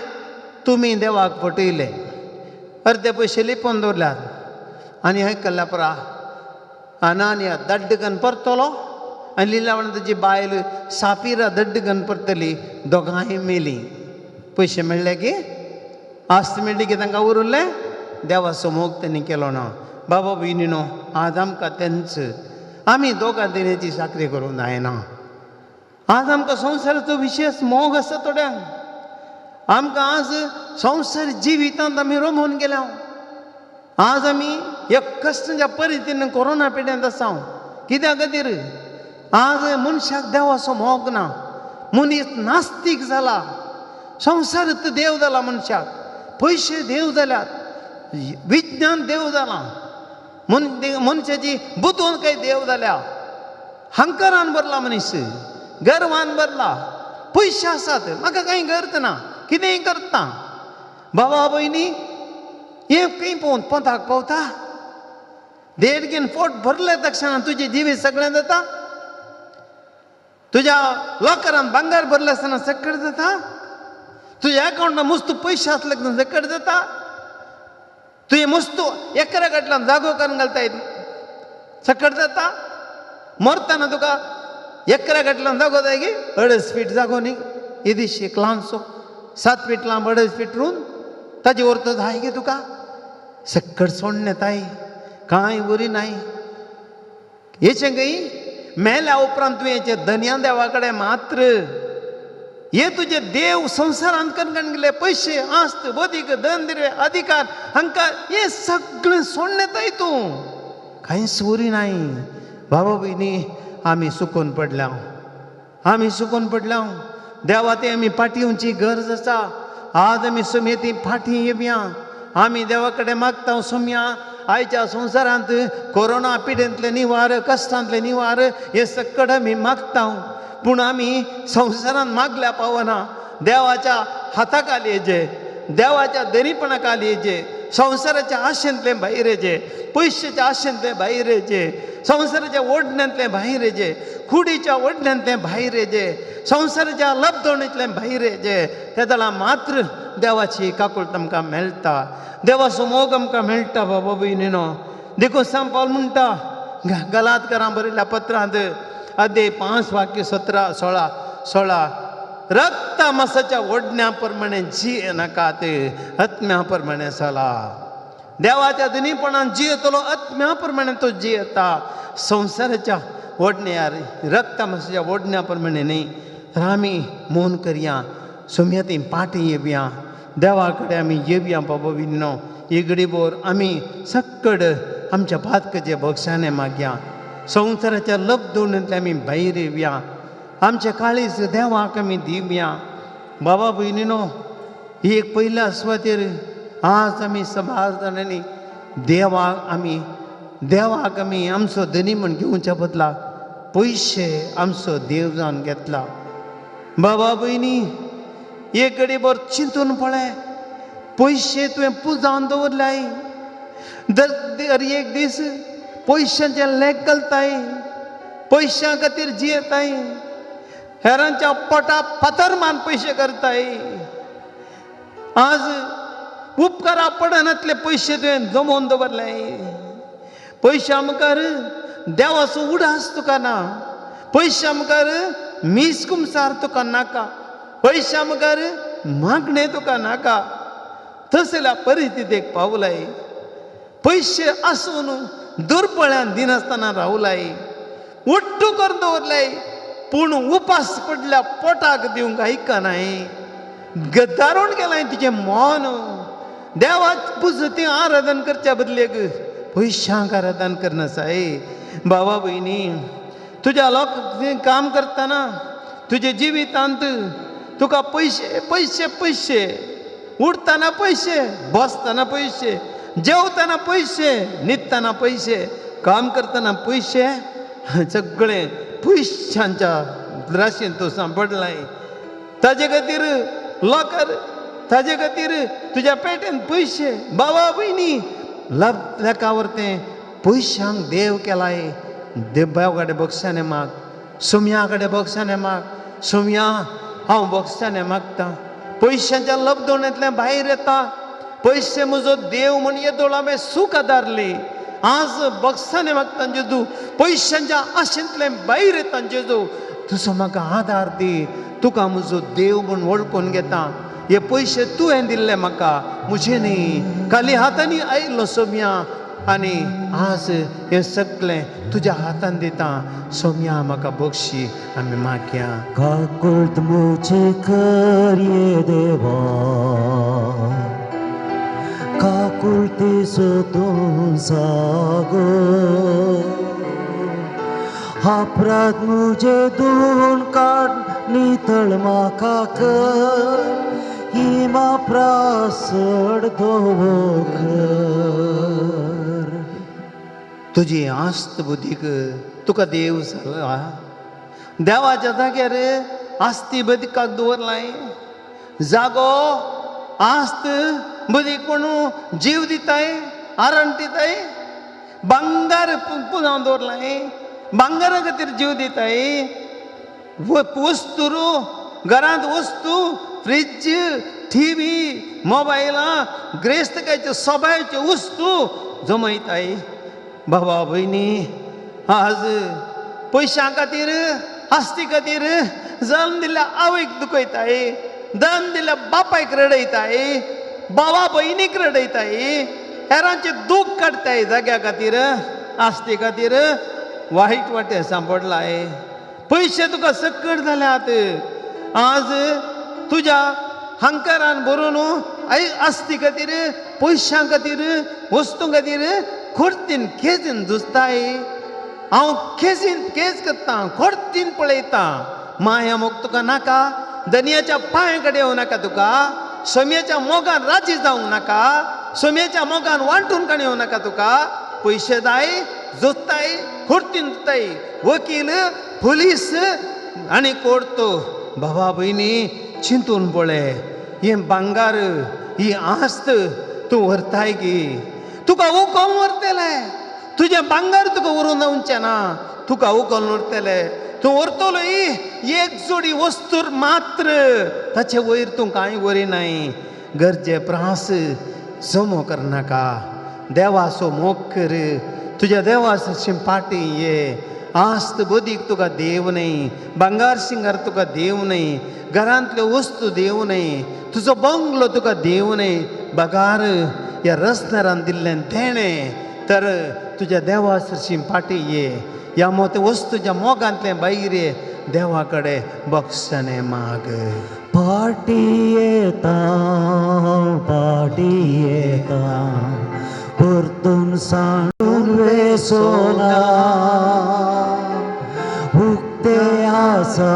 तुमी देवाक फटयले, अर्दे पयशे लिपोवन दवरल्यात. आनी आयकल्ल्या परा अनानिया दड्डगन परतलो आनी लिलावण ताजी बायल सापिरा दड्डगन परतली, दोगांय मेली. पयशे मेळ्ळे की आस्त मेळ्ळी की तांकां उरलें. देवाचो मोग तांणी केलो ना. बाबा भयणीनो, आज आमकां तेंच आमी दोगां देण्याची चाकरी करूंक जायना. आज आमकां संवसाराचो विशेश मोग आसा थोड्यांक. आमकां आज संवसार जिवितांत आमी रमून गेल्या. आज आमी एक कश्टांच्या परिस्थितीन कोरोना पिड्यांत आसा. कित्या खातीर? आज मनशाक देवाचो मोग ना, मनीस नास्तीक जाला. संवसार देव जाला मनशाक, पयशे देव जाल्यात, विज्ञान देव जालां, मनशाची बुदवंत काय देव जाल्या. हंकारान भरला मनीस, गर्वान भरला. पयशे आसात, म्हाका कांय गरज ना, कितेंय करता. बाबा भयणी हें खंय पळोवन पोंताक पावता? देडगेन पोट भरले तक्षणा तुजें जिवीत सगळें जाता. तुज्या लॉकरान भांगर भरलें आसतना सक्कड जाता. तुज्या अकावंटान मुस्तू पयशे आसले सक्कड जाता. तुजें मुस्तू एकरा कडल्यान जागो करून घालताय सक्कड जाता. मरतना तुका एकरा कडल्यान जागो जाय की 2.5 फीट जागो न्ही, येदीशी एक ल्हानसो 7 फीट लांब 2.5 फीट रूंद, ताजे वरतो जाय गे तुका. सक्कड सोडणे ताय कांय बरी नाय. हेचें गई मेल्या उपरांत तुवें हेचें धनया देवा कडेन मात्र हे तुजे देव संवसारांत करून गेले पयशे, आस्त, बदीक, धन, दिर्वे, अधिकार, हांकां हें सगळें सोडणे ताय तूं कांयच उरी नाय. बाबा भयणी आमी सुकून पडल्या, आमी सुकून पडल्या. देवा ते आमी फाटीं येवची गरज आसा. आज आमी सुमेती फाटीं येवया. आमी देवा कडेन मागता सोम्या, आयच्या संवसारांत कोरोना पिडेंतले निवार, कश्टांतले निवार हे सक्कड आमी मागता. पूण आमी संवसारांत मागल्या पावना. देवाच्या हाताखाली येजे, देवाच्या दरीपणा खाली येजे, संवसाराच्या आशेंतले भायर येजे, पयशेच्या आशेंतले भायर येजे, संवसाराच्या ओडण्यांतले भायर येजे, कुडीच्या ओडण्यांतले भायर येजे, संवसाराच्या लब्धवणींतले भायर येजे. तेदळा मात्र देवाची काकूळट आमकां मेळटा, देवाचो मोग आमकां मेळटा. बाबा भयणीनो, देखून सांत पावल म्हणटा गलातकारां बरयल्या पत्रांत अध्याय 5 वाक्य 17 16 16, रक्ता मासाच्या ओडण्या प्रमाणे जिये नाकात, आत्म्या प्रमाणे चला. देवाच्या धनीपणान जियेतलो आत्म्या प्रमाणे तो जियेता, संवसाराच्या ओडण्यार रक्ता मासाच्या ओडण्या प्रमाणे न्ही. तर आमी मोन करया, सोम्या ती पाटी येवया, देवा कडेन आमी येवया. बाबा भयणीनो, इगडीभर आमी सक्कड आमच्या पातकाचे बक्षाने मागया, संवसाराच्या लब्धवणींतले आमी भायर येवया, आमच्या काळीज देवाक आमी दिवया. बाबा भयणीनो, ही एक पयल्या सुवातेर आज आमी समाज जाणांनी देवाक आमी आमचो धनी म्हण घेवच्या बदला पयशे आमचो देव जावन घेतला. बाबा भयणी, एक घडीभर चिंतून पळय, पयशे तुवें पुजावन दवरल्याय, दर एक दीस पयशांचें लेख घालताय, पयशां खातीर जियेताय, हेरांच्या पोटा फातर मान पयशे करताय. आज उपकारा पडनातले पयशे तुवें जमोवन दवरले. पयशां मुखार देवाचो उडास तुका ना, पयशां मुखार मीस कुमसार तुका नाका, पयशां मुखार मागणें तुका नाका. तसल्या परिस्थितीक पावलाय. पयशे आसून दुर्बळ्यान दिनासतना रावलाय, उट्टू करून दवरलाय, पूण उपास पडल्या पोटाक दिवंक आयकनाय. गद्दारून गेलाय तिचें मन. देवाक पुजती आराधन करच्या बदलेक पयशांक आराधन करनासाय. बाबा भयणी, तुज्या लोक काम करतना तुज्या जिवितांत तुका पयशे पयशे पयशे, उठतना पयशे, बसतना पयशे, जेवतना पयशे, न्हिदतना पयशे, काम करतना पयशे, सगळें पयशांच्या राशीन तूं सांपडलाय. ताजे खातीर लॉकर, ताजे खातीर तुज्या पेटेन पयशे. बाबा भयणी, लेखावर तें पयशांक देव केलाय. देवा कडेन बक्षाने माग, सोम्या कडेन बक्षाने माग. सोम्या हांव बक्षाने मागता, पयशांच्या लब्धवणेंतल्यान भायर येता. पयशे म्हजो देव म्हण येदोळ हांवें सूख आदारली. आज बक्षाने मागता जेजू, पयशांच्या आशेंतल्यान भायर येता जेजू, तुजो म्हाका आदार दी. तुका म्हजो देव म्हूण वळखून घेता. हे पयशे तुवें दिल्ले म्हाका, म्हजे न्ही. खाली हातांनी आयलो सोम्या, आनी आज हें सगळें तुज्या हातान दिता. सोम्या म्हाका बक्षी. आमी मागया. काकुळट म्हजी कर ये देवा, काकुळटीचो तूं जागो, अपराध म्हजे धुवन काड, नितळ म्हाका कर, ही म्हाप्रासड धोवो कर. तुजी आस्त बुद्धीक तुका देव जाला. देवाच्या जाग्यार आस्ती बदकाक दवरलाय. जागो आस्त बुद्धीक कोण जीव दिताय, आरण दिताय. भांगर पुजावन दवरलाय, भांगरा खातीर जीव दिताय. वस्तू घरांत वस्तू, फ्रीज, टिवी, मोबायलां, ग्रेस्तकायच्यो सबायच्यो वस्तू जमयताय. बाबा भयणी, आज पयशां खातीर, आस्ती खातीर जल्म दिल्ल्या आवयक दुखयताय, जल्म दिल्ल्या बापायक रडयताय, बाबा भयणीक रडयताय, हेरांचें दूख काडटाय. जाग्या खातीर, आस्ती खातीर वायट वाटे सांपडलाय. पयशे तुका सक्कड जाल्यात. आज तुज्या हंकारान भरून आस्ती खातीर, पयशां खातीर, वस्तूं खातीर खोर्तीन खेजीन झुजताय. हांव खेजीन खेज करतां, खोर्तीन पळयतां. माया मोग तुका नाका, दनयाच्या पांय कडेन येवं नाका तुका, सोम्याच्या मोगान राजी जावंक नाका, सोम्याच्या मोगान वांटून काणी येवं नाका तुका. पयशे जाय, जोत्ताय, खोर्तीन जोत्ताय. वकील, पुलीस आनी कोर्ट. बाबा भयणी, चिंतून पळय, हें भांगार, ही आस्त तूं व्हरताय गी? तुका उकोवन व्हरतले. तुजें भांगार तुका व्हरून जावचें ना, तुका उकोवन व्हरतले. तूं व्हरतलो एक जोडी वस्तूर मात्र, ताचे वयर तूं कांय व्हरिनाय. गरजे प्रास जमो करनाका, देवाचो मोग कर, तुज्या देवाचो पाटी ये. आस्त बुदीक तुका देव न्हय, भांगार शिंगार तुका देव न्हय, घरांतल्यो वस्तू देव न्हय, तुजो बंगलो तुका देव न्हय, बगार ह्या रस्त्यारान दिल्लें देणें. तर तुज्या देवा सरशी पाटी ये. ह्या मोत वस्तूच्या मोगांतलें भायर ये, देवा कडेन बक्षणें माग. पाटी येता, पाटी येता, परतून सांडून वेसोना. उक्ते आसा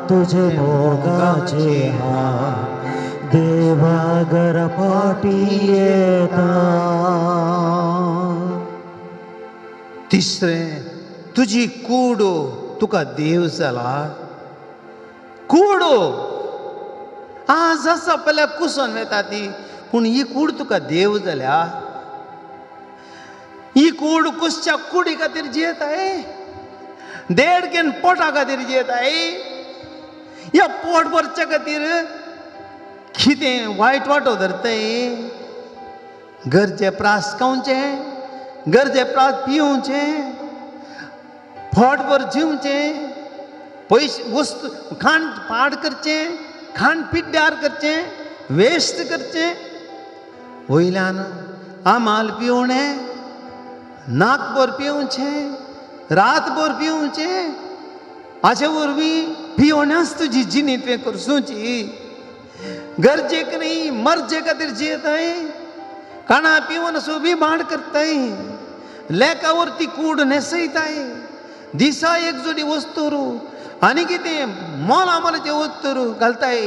तुझे मोगाचे हात, देवा घरा पाटी येता. तिसरें, तुजी कूड तुका देव जाला. कूड आज आसा पळय कुसोन वेता ती, पूण ही कूड तुका देव जाल्या. ही कूड कुसच्या कुडी खातीर जियेताय, देडकेन पोटा खातीर जियेताय. ह्या पोट भरच्या खातीर कितें वायट वाटो धरताय. गरजे प्रास खावचें, गरजे प्रास पिवचें, पोटभर जिवचें, पयशे वस्तू खाण पाड करचें, खाण पिड्ड्यार करचें, वेस्ट करचें. वयल्यान आमाल पिवणें, नाकभर पिवचें, रातभर पिवचें. हाचे वरवीं पिवण्याच तुजी जिणी तुवें करसुची. गरजेक न्ही, मर्जे खातीर जियेताय. काणा पिवन सोबी भाड करताय, लेका वरती कूड न्हेसयताय. दिसा एक जोडी वस्तूर आनी कितें मोला मोलाचे वस्तूर घालताय.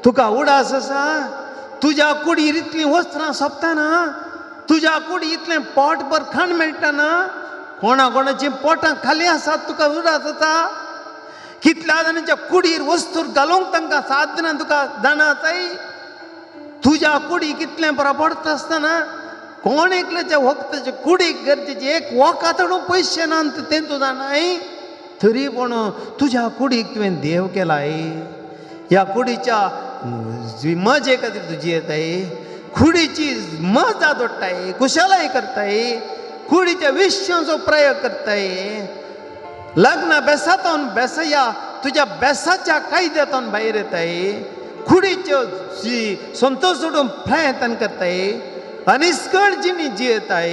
तुका उडास आसा तुज्या कुडीर इतलीं वस्त्रां सोंपतना, तुज्या कुडी इतलें पोटभर खाण मेळटना, कोणा कोणाचीं पोटां खाली आसात, तुका उडास आसा? कितल्या जाणांच्या कुडीर वस्तूर घालूंक तांकां साधना तुका जाणा आसाय? तुज्या कुडी कितलें बरें पडटा आसतना कोण एकल्याच्या वखदाच्या कुडीक गरजेचे एक वखद पयशे ना तें तूं जाणाय. तरी पूण तुज्या कुडीक तुवें देव केलाय. ह्या कुडीच्या मजे खातीर तूं जियेताय, कुडीची मजा दोडटाय, कुशलाय करताय, कुडीच्या विश्यांचो प्रयोग करताय. लग्न बेसातून बेसया तुज्या बेसाच्या कायद्यातून भायर येताय. कुडीच्यो संतोष सोडून प्रयत्न करताय, अनिस्कळ जिणी जियेताय.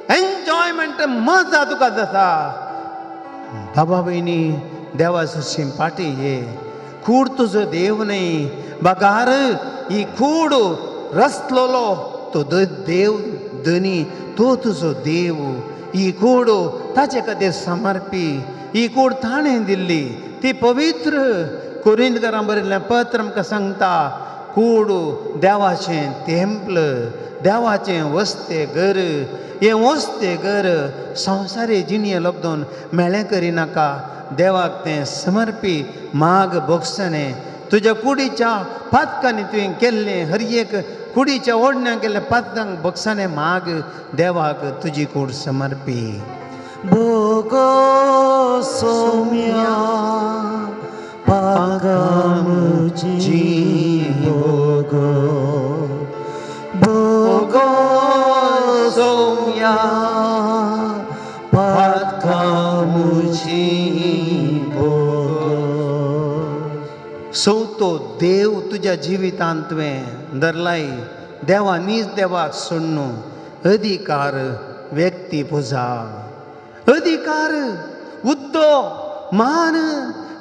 एन्जॉयमेंट मजा तुका जाता. बाबा भयणी, देवा सुशी पाटी ये. कूड तुजो देव न्हय, बगार ही कूड रसलोलो तो देव धनी, तो तुजो देव. ही कूड ताचे खातीर समर्पी. ही कूड ताणें दिल्ली, ती पवित्र. कोरिंदकारां बरयल्लें पत्र आमकां सांगता, कूड देवाचें तेंपल, देवाचें वस्ते घर. हें वस्ते घर संवसारी जिणये लब्दोन मेळें करिनाका. देवाक तें समर्पी माग भोगसणें. तुज्या कुडीच्या पातकांनी तुवें केल्लें हर एक कुडीच्या ओडण्या केल्ल्या पातकांक भोगसणें माग. देवाक तुजी कूड समर्पी. भोगो सोम्या पागामुची भोगो, भोगो सोम्या पातकामुची भोगो. सवतो देव तुज्या जिवितांत तुवें धरलाय. देवा नीज देवाक सोडनु अधिकार व्यक्ती पुजा, अधिकार उद्दो मान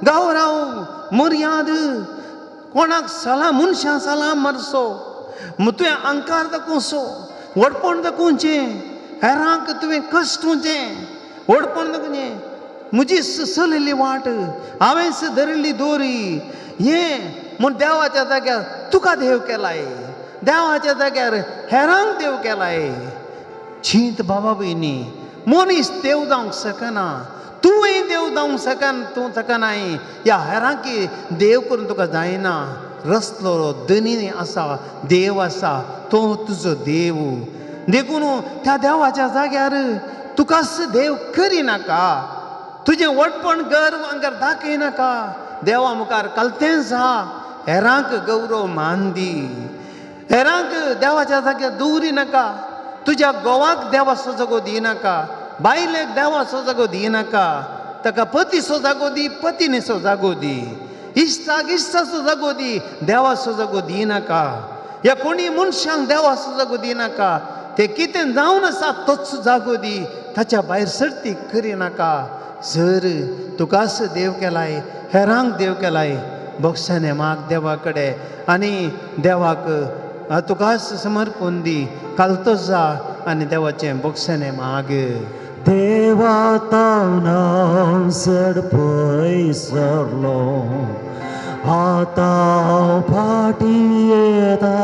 गौरव मर्याद कोणाक सलाम मनशां सलाम मारचो. तुवें अंकार दाखोवचो, व्हडपण दाखोवचें, हेरांक तुवें कश्ट वचें, व्हडपण दाखोवचें. म्हजी चलयल्ली वाट हांवें धरिल्ली दोरी हें म्हूण देवाच्या जाग्यार तुका देव केलाय, देवाच्या जाग्यार हेरांक देव केलाय. चींत बाबा भयणी, मनीस देव जावंक शकना, तुवें देव जावंक शकना, तूं शकनाय. ह्या हेरांकी देव करून तुका जायना. रसलो धनी आसा, देव आसा, तो तुजो देव. देखून त्या देवाच्या जाग्यार तुकाच देव करिनाका. तुजें व्हडपण गर्व अंगार दाखयनाका. देवा मुखार कलतेंच आहा. हेरांक गौरव मान दी, हेरांक देवाच्या जाग्यार दवरिनाका. तुज्या घोवाक देवाचो जागो दिनाका, बायलेक देवाचो जागो दिनाका. ताका पतीचो जागो दी, पतिनीचो जागो दी, इश्टाक इश्टाचो जागो दी, देवाचो जागो दिनाका. ह्या कोणी मनशांक देवाचो जागो दिनाका. ते कितें जावन आसा तोच जागो दी, ताच्या भायर सर्ती करिनाका. जर तुकाच देव केलाय, हेरांक देव केलाय, भोगसाने माग देवा कडेन आनी देवाक तुकाच समर्पून दी. कालतो जा आनी देवाचें भोगसाने माग. देवा तावनाव चड पयस सरलो, आतां फाटी येता.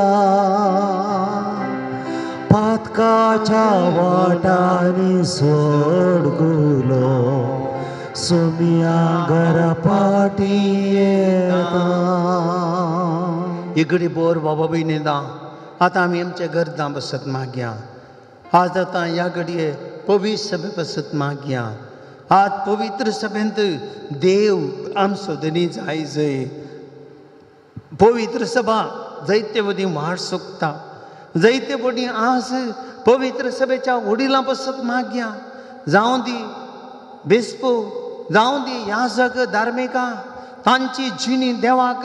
पातकाच्या वाटांनी सोडगुलो, सोम्या घरा फाटी येता. इगडी बोर बाबा भयणी दा आतां आमी आमच्या गरजां बसत मागया. आज आतां ह्या घडये पवित्र सभे बसत मागया. आज पवित्र सभेंत देव आमचो धनी जाय जय. पवित्र सभा जायते वडीं वाड सोदता, जायते वडीं आज पवित्र सभेच्या वडिलां बसत मागया. जावं दी बेस्पो, जावं दी याजक धार्मिकां, तांची जिणी देवाक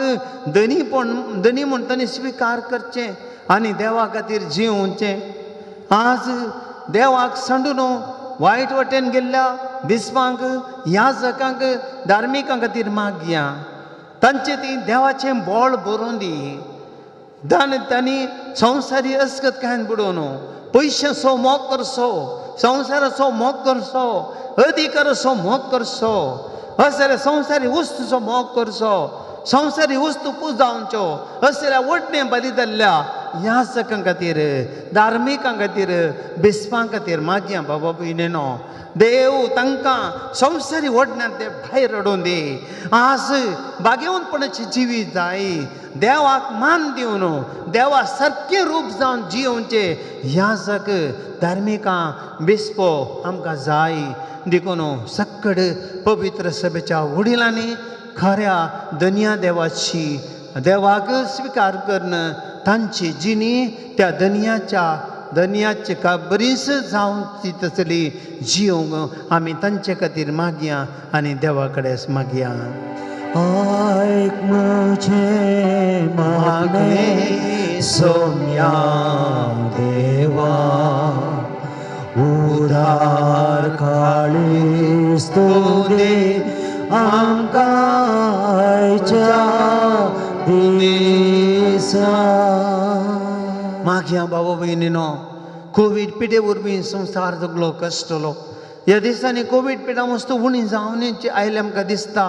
धनीपण धनी म्हूण तांणी स्विकार करचें आनी देवा खातीर जिवचें. आज देवाक सांडून वायट वाटेन गेल्ल्या बिस्पांक, याजकांक, धार्मिकां खातीर मागया. तांचे ती देवाचें बोळ बरोवन दी. तांणी संवसारी अस्कत कांय बुडोवन पयशांचो मोग करचो, संवसाराचो मोग करचो, अधिकाराचो मोग करचो, असल्या संवसारी वस्तूचो मोग करचो, संवसारी वस्तू पुजावच्यो असल्या वडणे बरी जाल्ल्या याचकां खातीर, धार्मिकां खातीर, बिस्पां खातीर मागया बाबा भयणीनो. देव तांकां संवसारी वडण्यांत ते भायर रडोवन दी. आज भाग्यवंतपणाची जिवीत जाय. देवाक मान दिवन देवा सारकें रूप जावन जियोवचें याचक धार्मिकां बिस्पो आमकां जाय. देखून सक्कड पवित्र सभेच्या वडिलांनी खऱ्या दनया देवाची देवाक स्विकार करून तांची जिणी त्या दनयाच्या दनयाचे का बरीच जावन ती तसली जियोवंक आमी तांचे खातीर मागया आनी देवा कडेन मागया. आयक म्हजें मागणें सोम्या देवा, उदार काळीज तूं दी आमकां आयच्या दिसा. मागया बाबा भयणीनो, कोवीड पिडे वरवीं संवसार जगलो कश्टलो. ह्या दिसांनी कोवीड पिडा वस्तू उणी जावन आयले आमकां दिसता.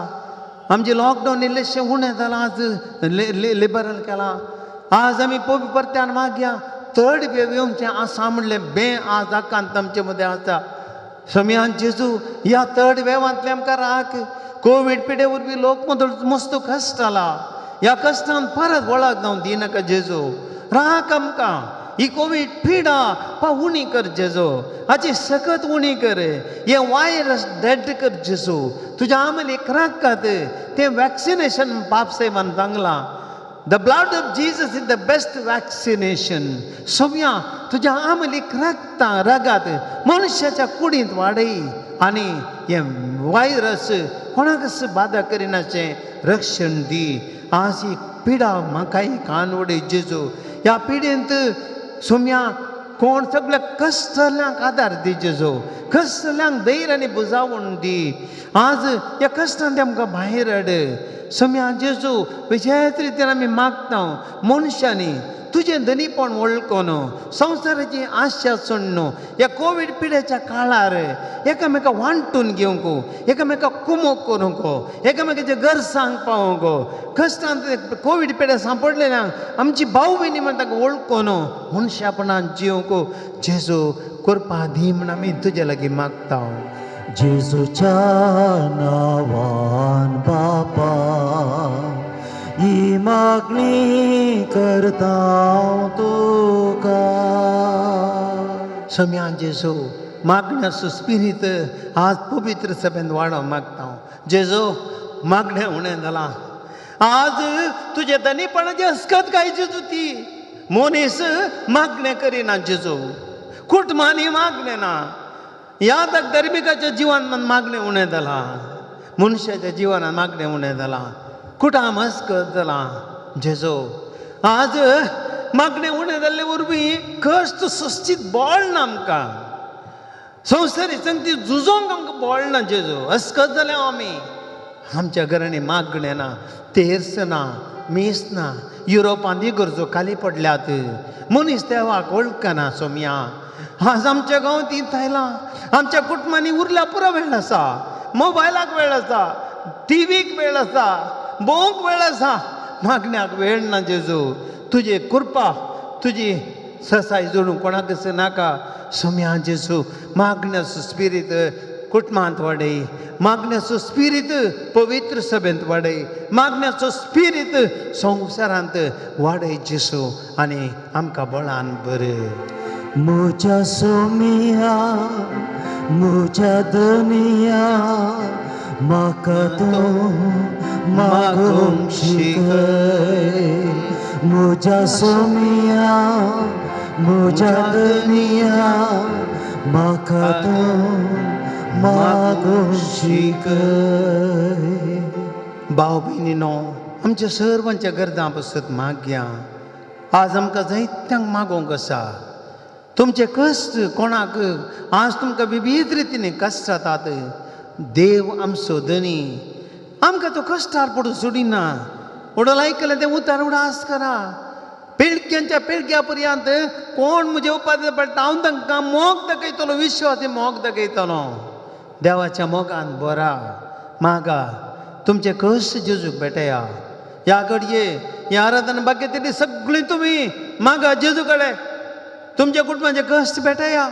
आमचें लॉकडावन इल्लेशें उणें जालां, आज लिबरल केलां. आज आमी पोपी परत्यान मागया थर्ड वेव येवचें आसा म्हणलें बें आज आकांत आमचे मदें आसा. सोम्यान जेजू ह्या थर्ड वेवांतले आमकां राख. कोवीड पिडे वरवीं लोक मस्त कश्ट जाला, ह्या कश्टान परत वळख जावन दिनाका जेजू, राख आमकां. ही कोवीड पिडा पा उणी कर जेजू, हाची सकत उणी कर, हे वायरस डेड कर जेजू. तुज्या आमली राखात तें वॅक्सिनेशन बाप साहेबान सांगलां, the blood of Jesus is the best vaccination. Saumya तुज्या आमलीक रगता रगात मनशाच्या कुडींत वाडय आनी हें वायरस कोणाकच बादा करिनाचें रक्षण दी. आज ही पिडा म्हाकाय कान उडय जेजू. ह्या पिडेंत सोम्या कोण सगळ्या कश्टल्यांक आदार दी जेजू, कश्टल्यांक धैर्य आनी बुजावण दी. आज ह्या कश्टान ते आमकां भायर हाड. सोम्या जेजू विशेश रितीन आमी मागता मनशांनी तुजें धनीपण वळखून संवसाराची आशा सोडून ह्या कोवीड पिडेच्या काळार एकामेका वांटून घेवंक, एकामेका कुमोक करूंक, एकामेकाचे गरजांक पावोवंक, कश्टांत कोवीड पिड्या सांपडलेल्यांक आमची भाव भयणी म्हण ताका वळखून मनशापणान जिवंक जेजू कृपा दी म्हण आमी तुजे लागीं मागता. जेजूच्या नांवान बापा ही मागणी करता तुका. सोम्या जेजू मागण्याचो स्पिरीत आज पवित्र सभेंत वाडोवंक मागता. जेजू मागणें उणें जालां, आज तुजें धनीपणाची हसकत काय जेजू, ती मनीस मागणें करिना जेजू, कुटुंबांनी मागणें ना. ह्या धर्मिकाच्या जिवान मागणें उणें जालां, मनशाच्या जिवनान मागणें उणें जालां, कुटाम हसकत जालां जेजू. आज मागणें उणें जाल्ले वरवीं कश्ट सोंसचीत बळ ना आमकां, संवसारी संगती झुजोंक आमकां बळ ना जेजू. हसकत जाल्या आमी, आमच्या घरांनी मागणें ना, तेर्स ना, मीस ना. युरोपांत इगर्जो खाली पडल्यात, मनीस देवाक वळखना सोम्या. आज आमच्या गांवांत ईद आयलां, आमच्या कुटुंबांनी उरल्या पुरो वेळ आसा, मोबायलाक वेळ आसा, टिवीक वेळ आसा, भोवंक वेळ आसा, मागण्याक वेळ ना जेजू. तुजी कृपा तुजी ससाय जोडूंक कोणाकच नाका. सोम्या जेजू मागण्याचो स्पिरीत कुटुंबांत वाडय, मागण्याचो स्पिरीत पवित्र सभेंत वाडय, मागण्याचो स्पिरीत संवसारांत वाडय जेजू आनी आमकां बळान बरें. म्हज्या सोमिया म्हज्या धनिया म्हाका तूं मागूंक शिकय. म्हज्या सोमिया म्हज्या धनिया म्हाका तूं मागूंक शिकय. भाव भयणीनो आमच्या सर्वांच्या गरजां पसत मागया. आज आमकां जायत्यांक मागोवंक आसा. तुमचे कश्ट कोणाक आज तुमकां विविध रितीन कश्ट जातात, देव आमचो धनी आमकां तो कश्टार पडून सोडिना. उडोल आयकलें तें उतार उडास करा. पिळग्यांच्या पिळग्या पर्यंत कोण म्हजे उपाध्याय पडटा हांव तांकां मोग दाखयतलो, विश्वासी मोग दाखयतलो. देवाच्या मोगान बरा मागा, तुमचे कश्ट जेजूक भेटया. ह्या घडये ह्या आराधना बाकी तितली सगळीं तुमी मागा जेजू कडेन. तुमच्या कुटुंबाचे कश्ट भेटया,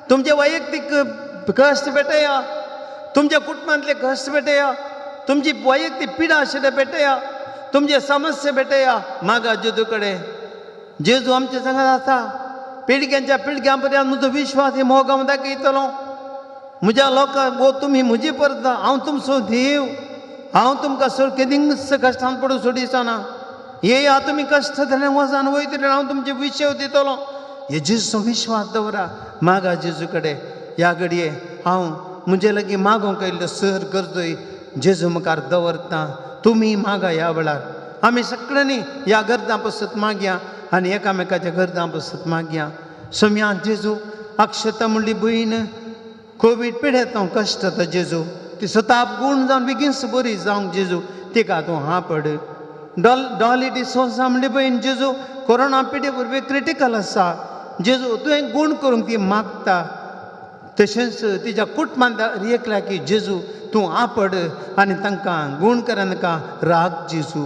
तुमचे वैयक्तीक कश्ट भेटया, तुमच्या कुटुंबांतले कश्ट भेटया, तुमची वैयक्तीक पिडा आशिल्ले भेटया, तुमचे समस्या भेटया. मागा जेजू कडेन. जेजू आमचे सांगात आसा. पिळग्यांच्या पिळग्यां पर्यंत म्हजो विश्वास हे मोग हांव दाखयतलो. म्हज्या लोकांक वो तुमी म्हजी परता, हांव तुमचो देव, हांव तुमकां सोड केदींच कश्टान पडून सोडिचो ना. येया तुमी कश्ट जाल्यार वचन वयतले, हांव तुमचे विशय दितलो. हे जेजूचो विश्वास दवरा, मागा जेजू कडेन. ह्या घडये हांव म्हजे लागीं मागोवंक आयिल्लो सर गरजोय जेजू मुखार दवरता. तुमी मागा ह्या वेळार. आमी सगळ्यांनी ह्या गरजां पसत मागया आनी एकामेकाच्या गरजां पसत मागया. सोम्या जेजू अक्षता म्हणली भयण कोवीड पिड्यात हांव कश्ट जाता जेजू, ती सताप गूण जावन बेगीनच बरी जावंक जेजू तिका तूं हा पड. डॉली डिसोजा म्हणली भयण जेजू कोरोना पिडे वरवीं क्रिटिकल आसा जेजू, तुवें गूण करूंक ती मागता. तशेंच तिच्या कुटुंबांत एकल्या की जेजू तूं आपड आनी तांकां गूण करनाका राग जेजू.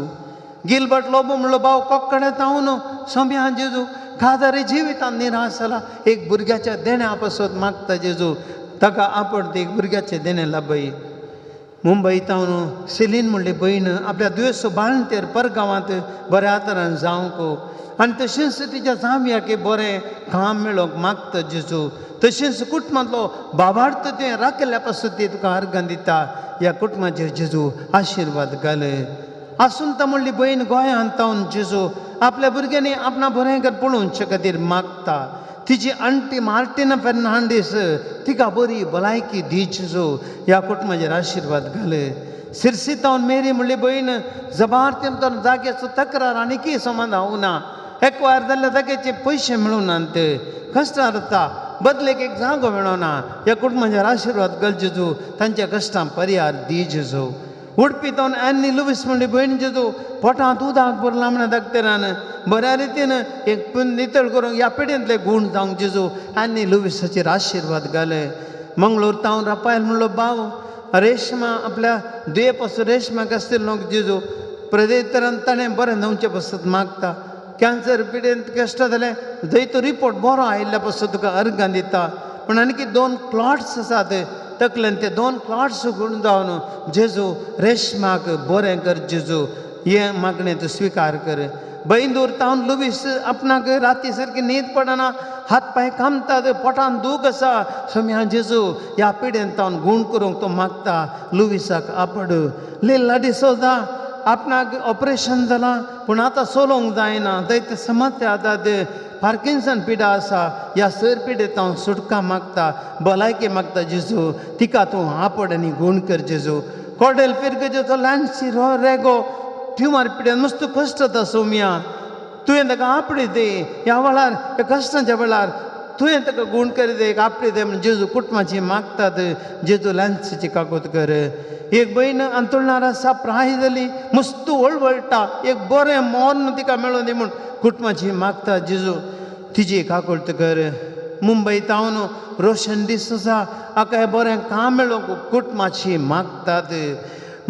गिलबर्ट लोबो म्हणलो भाव कोकणे तावन सोम्या जेजू खादारी जिवितान निराश जाला एक भुरग्याच्या देण्या पासत मागता जेजू ताका आपड एक भुरग्याचें देणें लाभय. मुंबय तावन सेलीन म्हणली भयण आपल्या दुयेंस बाळंतेर परगांवांत बऱ्या तरान जावंक आनी तशेंच तिच्या जांवयाक बरें काम मेळोवंक मागता जेजू. तशेंच कुटुंबांतलो बाबार्थ तुवें राखिल्ल्या पासून ती तुका अर्गां दिता. ह्या कुटुंबाचेर जेजू आशिर्वाद घाल. आसुंता म्हणली भयण गोंयांत तावन जेजू आपल्या भुरग्यांनी आपणा बरें कर पळोवचे खातीर मागता. तिची आंटी मार्टिना फेर्नांडीस तिका बरी भलायकी दी जेजू. ह्या कुटुंबाचेर आशिर्वाद घाल. सिरसी तावन मेरी म्हणली भयण जबार तेमतान जाग्याचो तक्रार आनी की समाधान ना एकवार जाल्यार जाग्याचे पयशे मेळूं ते कश्टां जाता बदलेक एक जागो मेळना. ह्या कुटुंबाचेर आशिर्वाद घाल जेजू. तांच्या कश्टां परिहार दी जेजू. उडपी तावन एन्नी लुवीस म्हणली भयण जेजू पोटांत उदक भरलां म्हणा दाक्तेरान बऱ्या रितीन एक नितळ करूंक ह्या पिड्येंतले गूण जावंक जेजू एन्नी लुवीसाचेर आशिर्वाद घाले. मंगळूर तावन रापायल म्हणलो भाव रेशमा आपल्या दुये पासून रेशमाक आसतील न्हू जेजू प्रदेतरान ताणें बरें जावचे पासत मागता. कॅन्सर पिडेंत कश्ट जालें जंय रिपोर्ट बरो आयिल्ल्या पासून तुका अर्गां दिता. पूण आणखी 2 क्लॉट्स आसात तकलेन ते 2 क्लॉट्स गुण जावन जेजू रेशमाक बरें कर जेजू. हें मागणें तूं स्विकार कर. बैंदूर तावन लुवीस आपणाक राती सारकी न्हीद पडना हात पांय कामतात पोटान दूख आसा सोम्या जेजू ह्या पिडेन तावन गूण करूंक तो मागता. लुवीसाक आपड. लिल्ला डिसोजा आपणाक ऑपरेशन जालां पूण आतां चलोवंक जायना जायते समस्या आसात पार्किन्सन पिडा आसा ह्या सर पिडेंत हांव सुटका मागता भलायकी मागता जेजू. तिका तूं आपड आनी गूण कर जेजू. कॉर्डेल फिरगजेचो लॅन्सी रेगो ट्युमर पिड्यान मस्त कश्ट जाता सोम्या तुवें ताका आपडी दी ह्या वेळार ह्या कश्टांच्या वेळार तुवें ताका गूण करी दे एक आपडी दे म्हण जेजू कुटुंबाची मागतात. जेजू लॅन्सीची कागद कर. एक भयण अंतुळणार आसा प्राय जाली मस्त वळवळटा एक बरें मोर्न तिका मेळोवन दी म्हूण कुटुंबाची मागता जेजू. तिजी काकुळट कर. मुंबय तावन रोशन डिसोजा हाका बरें काम मेळोवंक कुटुंबाची मागतात.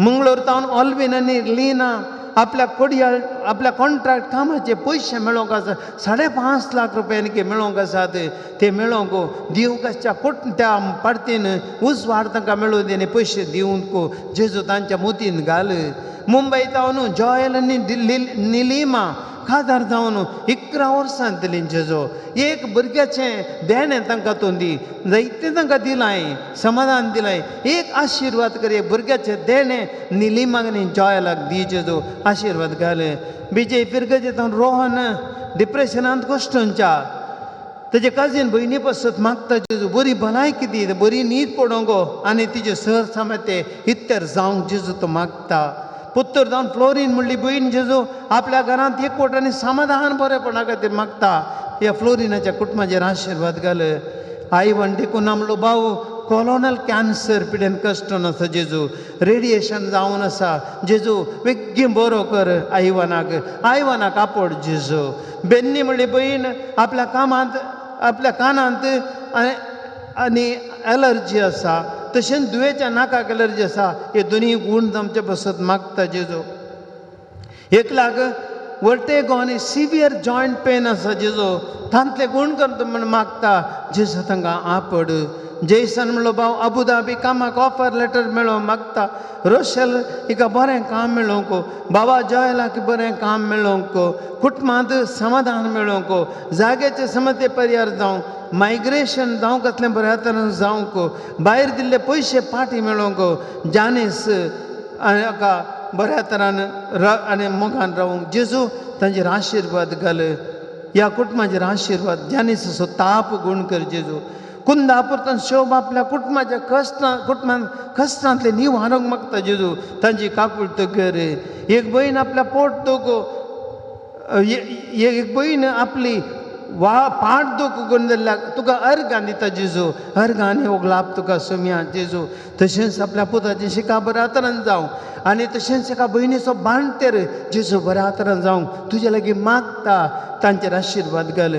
मंगळूर तावन ऑल्विन आनी लिना आपल्या कोडयाळ आपल्या कॉन्ट्रॅक्ट कामाचे पयशे मेळोवंक आसा 5.5 लाख रुपया मेळोवंक आसात ते मेळोवंक दिवंक आसच्या कोट त्या पार्टीन उजवाड तांकां मेळूं दी आनी पयशे दिवंक जेजू तांच्या मोतीन घाल. मुंबय तावन जॉयल आनी निलिमा खादार जावन 11 वर्सां दिली जेजो. एक भुरग्याचें देणें तांकां तूं दी जायतें तांकां दिलां समाधान दिलां एक आशिर्वाद कर एक भुरग्याचें देणें निलिमाक आनी जॉयलाक दी जेजू आशिर्वाद घाल. विजय फिरगजे तावन रोहन डिप्रेशनांत कश्टंच्या तेजे कजीन भयणी पासत मागता जेजू बरी भलायकी दी बरी न्हीद पडोवंक आनी तिजे सर सामते इत्तर जावंक जेजू तो मागता. पुत्तर जावन फ्लोरीन म्हणली भयण जेजू आपल्या घरांत एकवट आनी समाधान बरेपणा खातीर मागता. ह्या फ्लोरिनाच्या कुटुंबाचेर आशिर्वाद घाल. आई वंटी म्हणलो भाव कोलोनल कॅन्सर पिडेन कश्ट आसा जेजू रेडिएशन जावन आसा जेजू बेगीन बरो कर आयवानाक आयवानाक आपड जेजू. बेन्नी म्हणली भयण आपल्या कामांत आपल्या कानांत आनी एलर्जी आसा तशेंच दुयेच्या नाकाक एलर्जी आसा हे दोनी गूण आमचे बसत मागता जेजू. 1 लाख वर्टेगो आनी सिवियर जॉयंट पेन आसा जेजू तांतले गूण करता म्हण मागता जेजू तांकां आपड. जैसन म्हणलो भाव अबुधाबी कामाक ऑफर लेटर मेळोवंक मागता. रोशल हिका बरें काम मेळोवंक बाबा जॉयलाक बरें काम मेळोवंक कुटुंबांत समाधान मेळोवंक जाग्याचे समते परिहार जावंक मायग्रेशन जावंक असलें बऱ्या तरेन जावंक भायर दिल्ले पयशे पाटी मेळोवंक जानीस आनी हाका बऱ्या तरान आनी मोगान रावूंक जेजू तांचेर आशिर्वाद घाल. ह्या कुटुंबाचेर आशिर्वाद जानीस ताप गूण कर जेजू. कुंदापुरतान शोभ आपल्या कुटुंबाच्या कश्टां कुटुंबान कश्टांतले निवारूंक मागता जेजू तांची काकुळट कर. एक भयण आपल्या पोट दुख एक भयण आपली वा पाट दुख करून जाल्यार तुका अर्गां दिता जेजू अर्गां हो लाभ तुका सोम्या जेजू. तशेंच आपल्या पुताची शिका बऱ्या तरान जावं आनी तशेंच एका भयणीचो बांडतेर जेजू बऱ्या तरान जावंक तुजे लागीं मागता तांचेर आशिर्वाद घाल.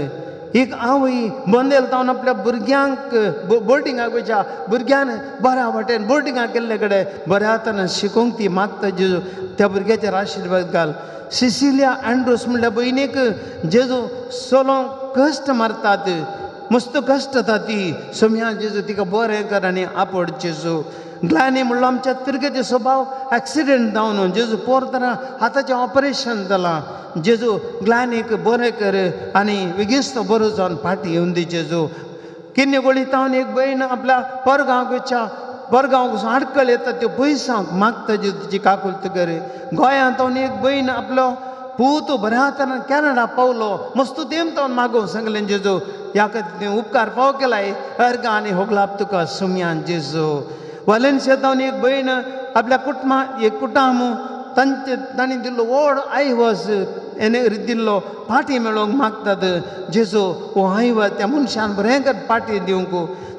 एक आवय बंदेल तावन आपल्या भुरग्यांक बोर्डिंगाक वयच्या भुरग्यान बऱ्या वाटेन बोर्डिंगाक गेल्ले कडेन बऱ्या हातान शिकोवंक ती मागता जेजू, त्या भुरग्याचेर आशिर्वाद घाल. सिसिलिया एंड्रोस म्हणल्या भयणीक जेजू सोलो कश्ट मारतात, मस्त कश्ट जाता ती सोम्या जेजू तिका बरें कर आनी आपड जेजू. ग्लानी म्हणलो आमच्या तिरगेचे स्वभाव एक्सिडेंट जावन जेजू पोर तरा हाताचें ऑपरेशन जालां, जेजू ग्लानीक बरें कर आनी बेगीनच तो बरो जावन फाटी येवन दी जेजू. किन्ने गोळी तावन एक भयण आपल्या परगांव वयच्या परगांव आडकळ येता त्यो पयसांक मागता जेजू, तिची काकुळट कर. गोंयांत तावन एक भयण आपलो पूत बऱ्या हातान कॅनडा पावलो, मस्त तेम तावन मागोवंक सांगलें जेजू, ह्या खातीर उपकार पाव केलाय अर्गां आनी होगलाप तुका सुमयान जेजू. वालेन्सिया तावन एक भयण आपल्या कुटुंबा एक कुटाम तांचे तांणी दिल्लो व्हड आयवज हेणे दिल्लो पाटी मेळोवंक मागतात जेजू, हो आयवज त्या मनशान बरें कर पाटी दिवंक.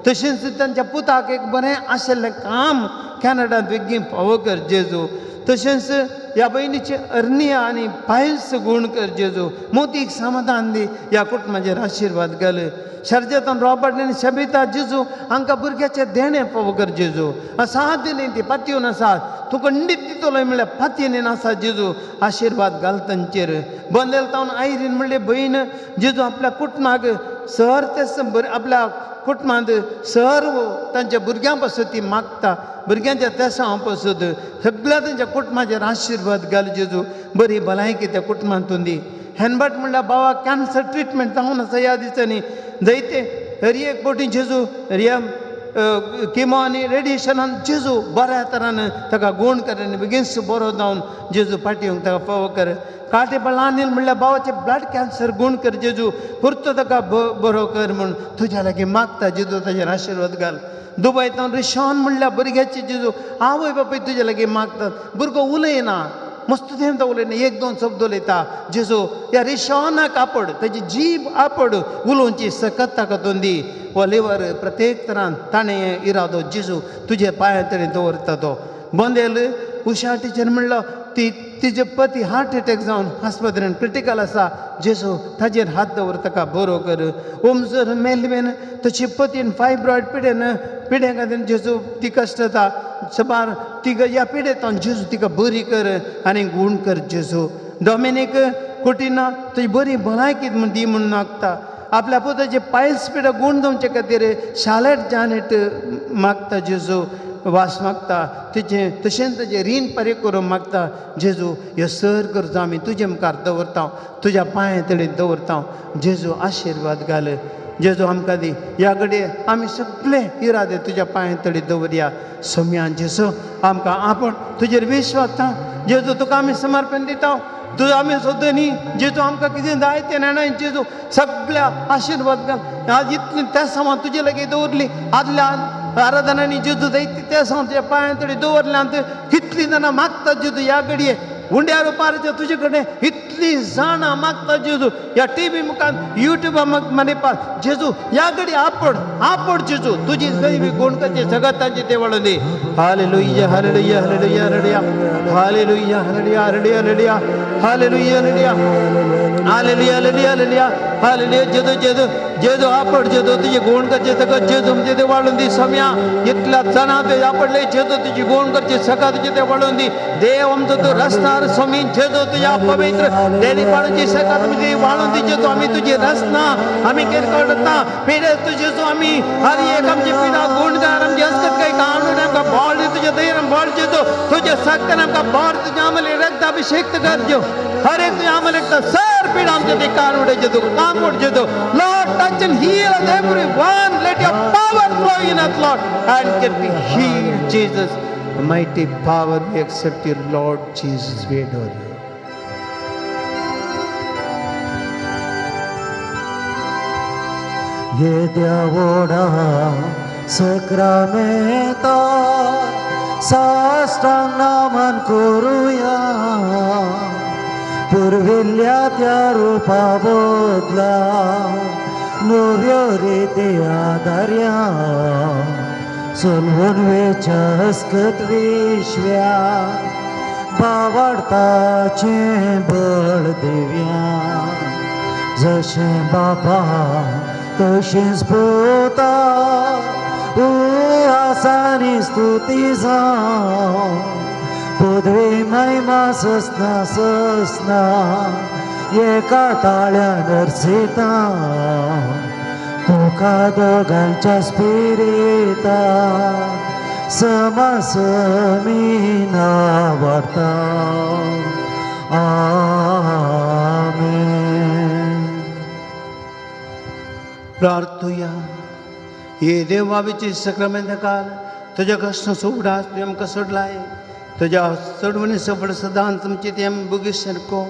तशेंच तांच्या पुताक एक बरें आशिल्लें काम कॅनडांत बेगीन पावो कर जेजू. तशेंच ह्या भयणीचे अर्निया आनी पायल्स गूण कर जेजू, मोतीक समाधान दी, ह्या कुटुंबाचेर आशिर्वाद घाल. शर्जतन रॉबर्ट आनी शबिता जेजू हांकां भुरग्याचें देणें पावो कर जेजू. साथ दिली ती पातयेवन आसा तूं खंडीत दितलो म्हणल्यार पातयेन आसा जेजू, आशिर्वाद घाल तांचेर. बंदेल तावन आयरीन म्हणले भयण जेजू आपल्या कुटुंबाक सर ते आपल्या कुटुंबांत सर्व तांच्या भुरग्यां पासून ती मागता, भुरग्यांच्या तेसां पासून सगळ्या तांच्या कुटुंबाचेर आशिर्वाद घाल जेजू, बरी भलायकी त्या कुटुंबांतून दी. हेनबट म्हणल्यार बाबा कॅन्सर ट्रिटमेंट जावन आसा ह्या दिसांनी जायते हर एक फावटी जेजू रिया किमो आनी रेडिएशनान जेजू बऱ्या तरान ताका गूण कर आनी बेगीनच बरो जावन जेजू फाटी येवंक ताका फावो कर. काटे अनिल म्हणल्यार बाबाचे ब्लड कॅन्सर गूण कर जेजू, पुरतो ताका बरो कर म्हूण तुज्या लागीं मागता जेजू, ताजेर आशिर्वाद घाल. दुबय तावन रिशॉन म्हणल्यार भुरग्याचे जेजू आवय बापूय तुज्या लागीं मागतात, भुरगो उलयना मस्त तें तो उलयना, एक दोन शब्द उलयता जेजू, ह्या रिशॉनाक आपड, ताजी जीब आपड उलोवची सकत ताका तूं दी. वलेवर प्रत्येक तरान ताणें इरादो जेजू तुजे पांया तरेन दवरता तो. बंदेल उशा टिचर म्हणलो ती तिजे पती हार्ट एटॅक जावन आस्पत्रेन क्रिटिकल आसा जेजू, ताजेर हात दवर ताका बरो कर. ओमजर मेलवेन तशी पतीन फायब्रॉयड पिडेन पिड्या खातीर जेजू ती कश्ट जाता सबार तिका ह्या पिडेंत जेजू तिका बरी कर आनी गूण कर जेजू. डॉमिनीक कुटिना तुजी बरी भलायकी म्हूण दी म्हूण मागता, आपल्या पुताचे पायल्स पिडा गूण जावचे खातीर शालेट जानेट मागता जेजू, वास मागता तिचें, तशेंच ताजें रीण परे करूंक मागता जेजू. ह्यो सर गरजो आमी तुजे मुखार दवरता, तुज्या पांया तळी दवरता जेजू, आशिर्वाद घाल जेजू आमकां दी. ह्या घडये आमी सगळे इरादे तुज्या पांया तळी दवरया सोम्यान जेजू, आमकां आपण तुजेर विश्वास जेजू, तुका आमी समर्पण दिता, तुजो आमी सोदता न्ही जेजू, आमकां कितें जाय तें नेणाय जेजू, सगळ्या आशिर्वाद घाल. आज इतली त्या सामान तुजे लागीं दवरली आदल्या आराधनांनी जेजू, जायती त्या सामान तुज्या पांया तळी दवरल्यांत कितलीं जाणां मागता जेजू ह्या घडये उंड्यार उपाराचे तुजे कडेन इतली जाणां मागता जेजू, ह्या टीव्ही मुखार युट्यूबा मानेपार जेजू ह्या घडये आपड आपड जेजू, तुजी दैवी गुण करचे सगळ्यात तांचे ते वाडून दी. Hallelujah hallelujah hallelujah hallelujah hallelujah hallelujah hallelujah hallelujah hallelujah hallelujah hallelujah hallelujah hallelujah. जेजू जेजू जेजू आपड जेजू, तुजी गुण करचे सगळं जेजू म्हणजे ते वाडून दी सम्या. इतल्या जाणां ते आपडले जेजू, तुजी गुण करचे सगळं तुजे ते वाडून दी. देव आमचो तूं रस्तार स्वामी जेजू, तुज्या पवित्र देणी पाडूची सगळं तुजी वाडून दी जेजू. आमी तुजी रचना आमी कितें कळटा पिडे तुजें जेजू, आमी हर एक आमची पिडा गुणगार आमची हसकत काही काणून आमकां बळ दी तुजें धैर्य बळ जेजू, तुज्या सक्तान आमकां बळ तुज्या आमले रक्त अभिषेक कर जेव, हर एक तुज्या आमले सर पिडा आमच्या ते कान उडे जेजू, काम उड जेजू. Lord, touch and heal us everyone. Let your power flow in us, Lord, and get be healed, Jesus. Mighty power, we accept you, Lord Jesus, we adore you. येद्या व्हडा सक्रामेंता साश्टांग नमन करुया, पुर्विल्ल्या त्या रुपा बदला नव्यो रिती आदार्या, चलून वेच्या हस्कत विश्व्या बावडताचें बळ दिव्या, जशें बापा तशेंच पुता उल्हासानी स्तुती जावं पदवी महिमा ससना ससना एका ताळ्यान अर्सिता तुका दोगांच्या स्पिरिता समासमीना वाडता. आमेन. प्रार्थुया. हे देवाची सक्रमेंतकार तुज्या कश्ट उगडास तुवें आमकां सोडलाय तुज्या चडवणी सफळ सदांच आमची ते आमी बुगी सारको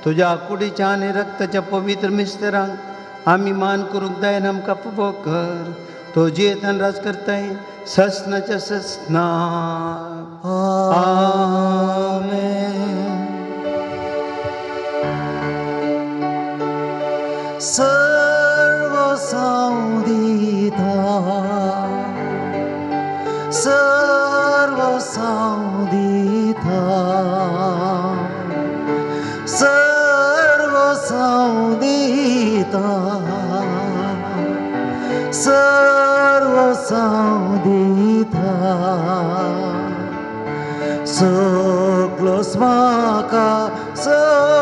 तुज्या कुडीच्या आनी रक्ताच्या पवित्र मिस्तरांक आमी मान करूंक जाय आनी आमकां पुबो कर. तो जियेतान राज करताय ससनाच्या ससना. आमेन. सर्व सावदिता सर्व सावदिता सर्व सावदिता सर्व सावदिता सगलोच म्हाका सगलोच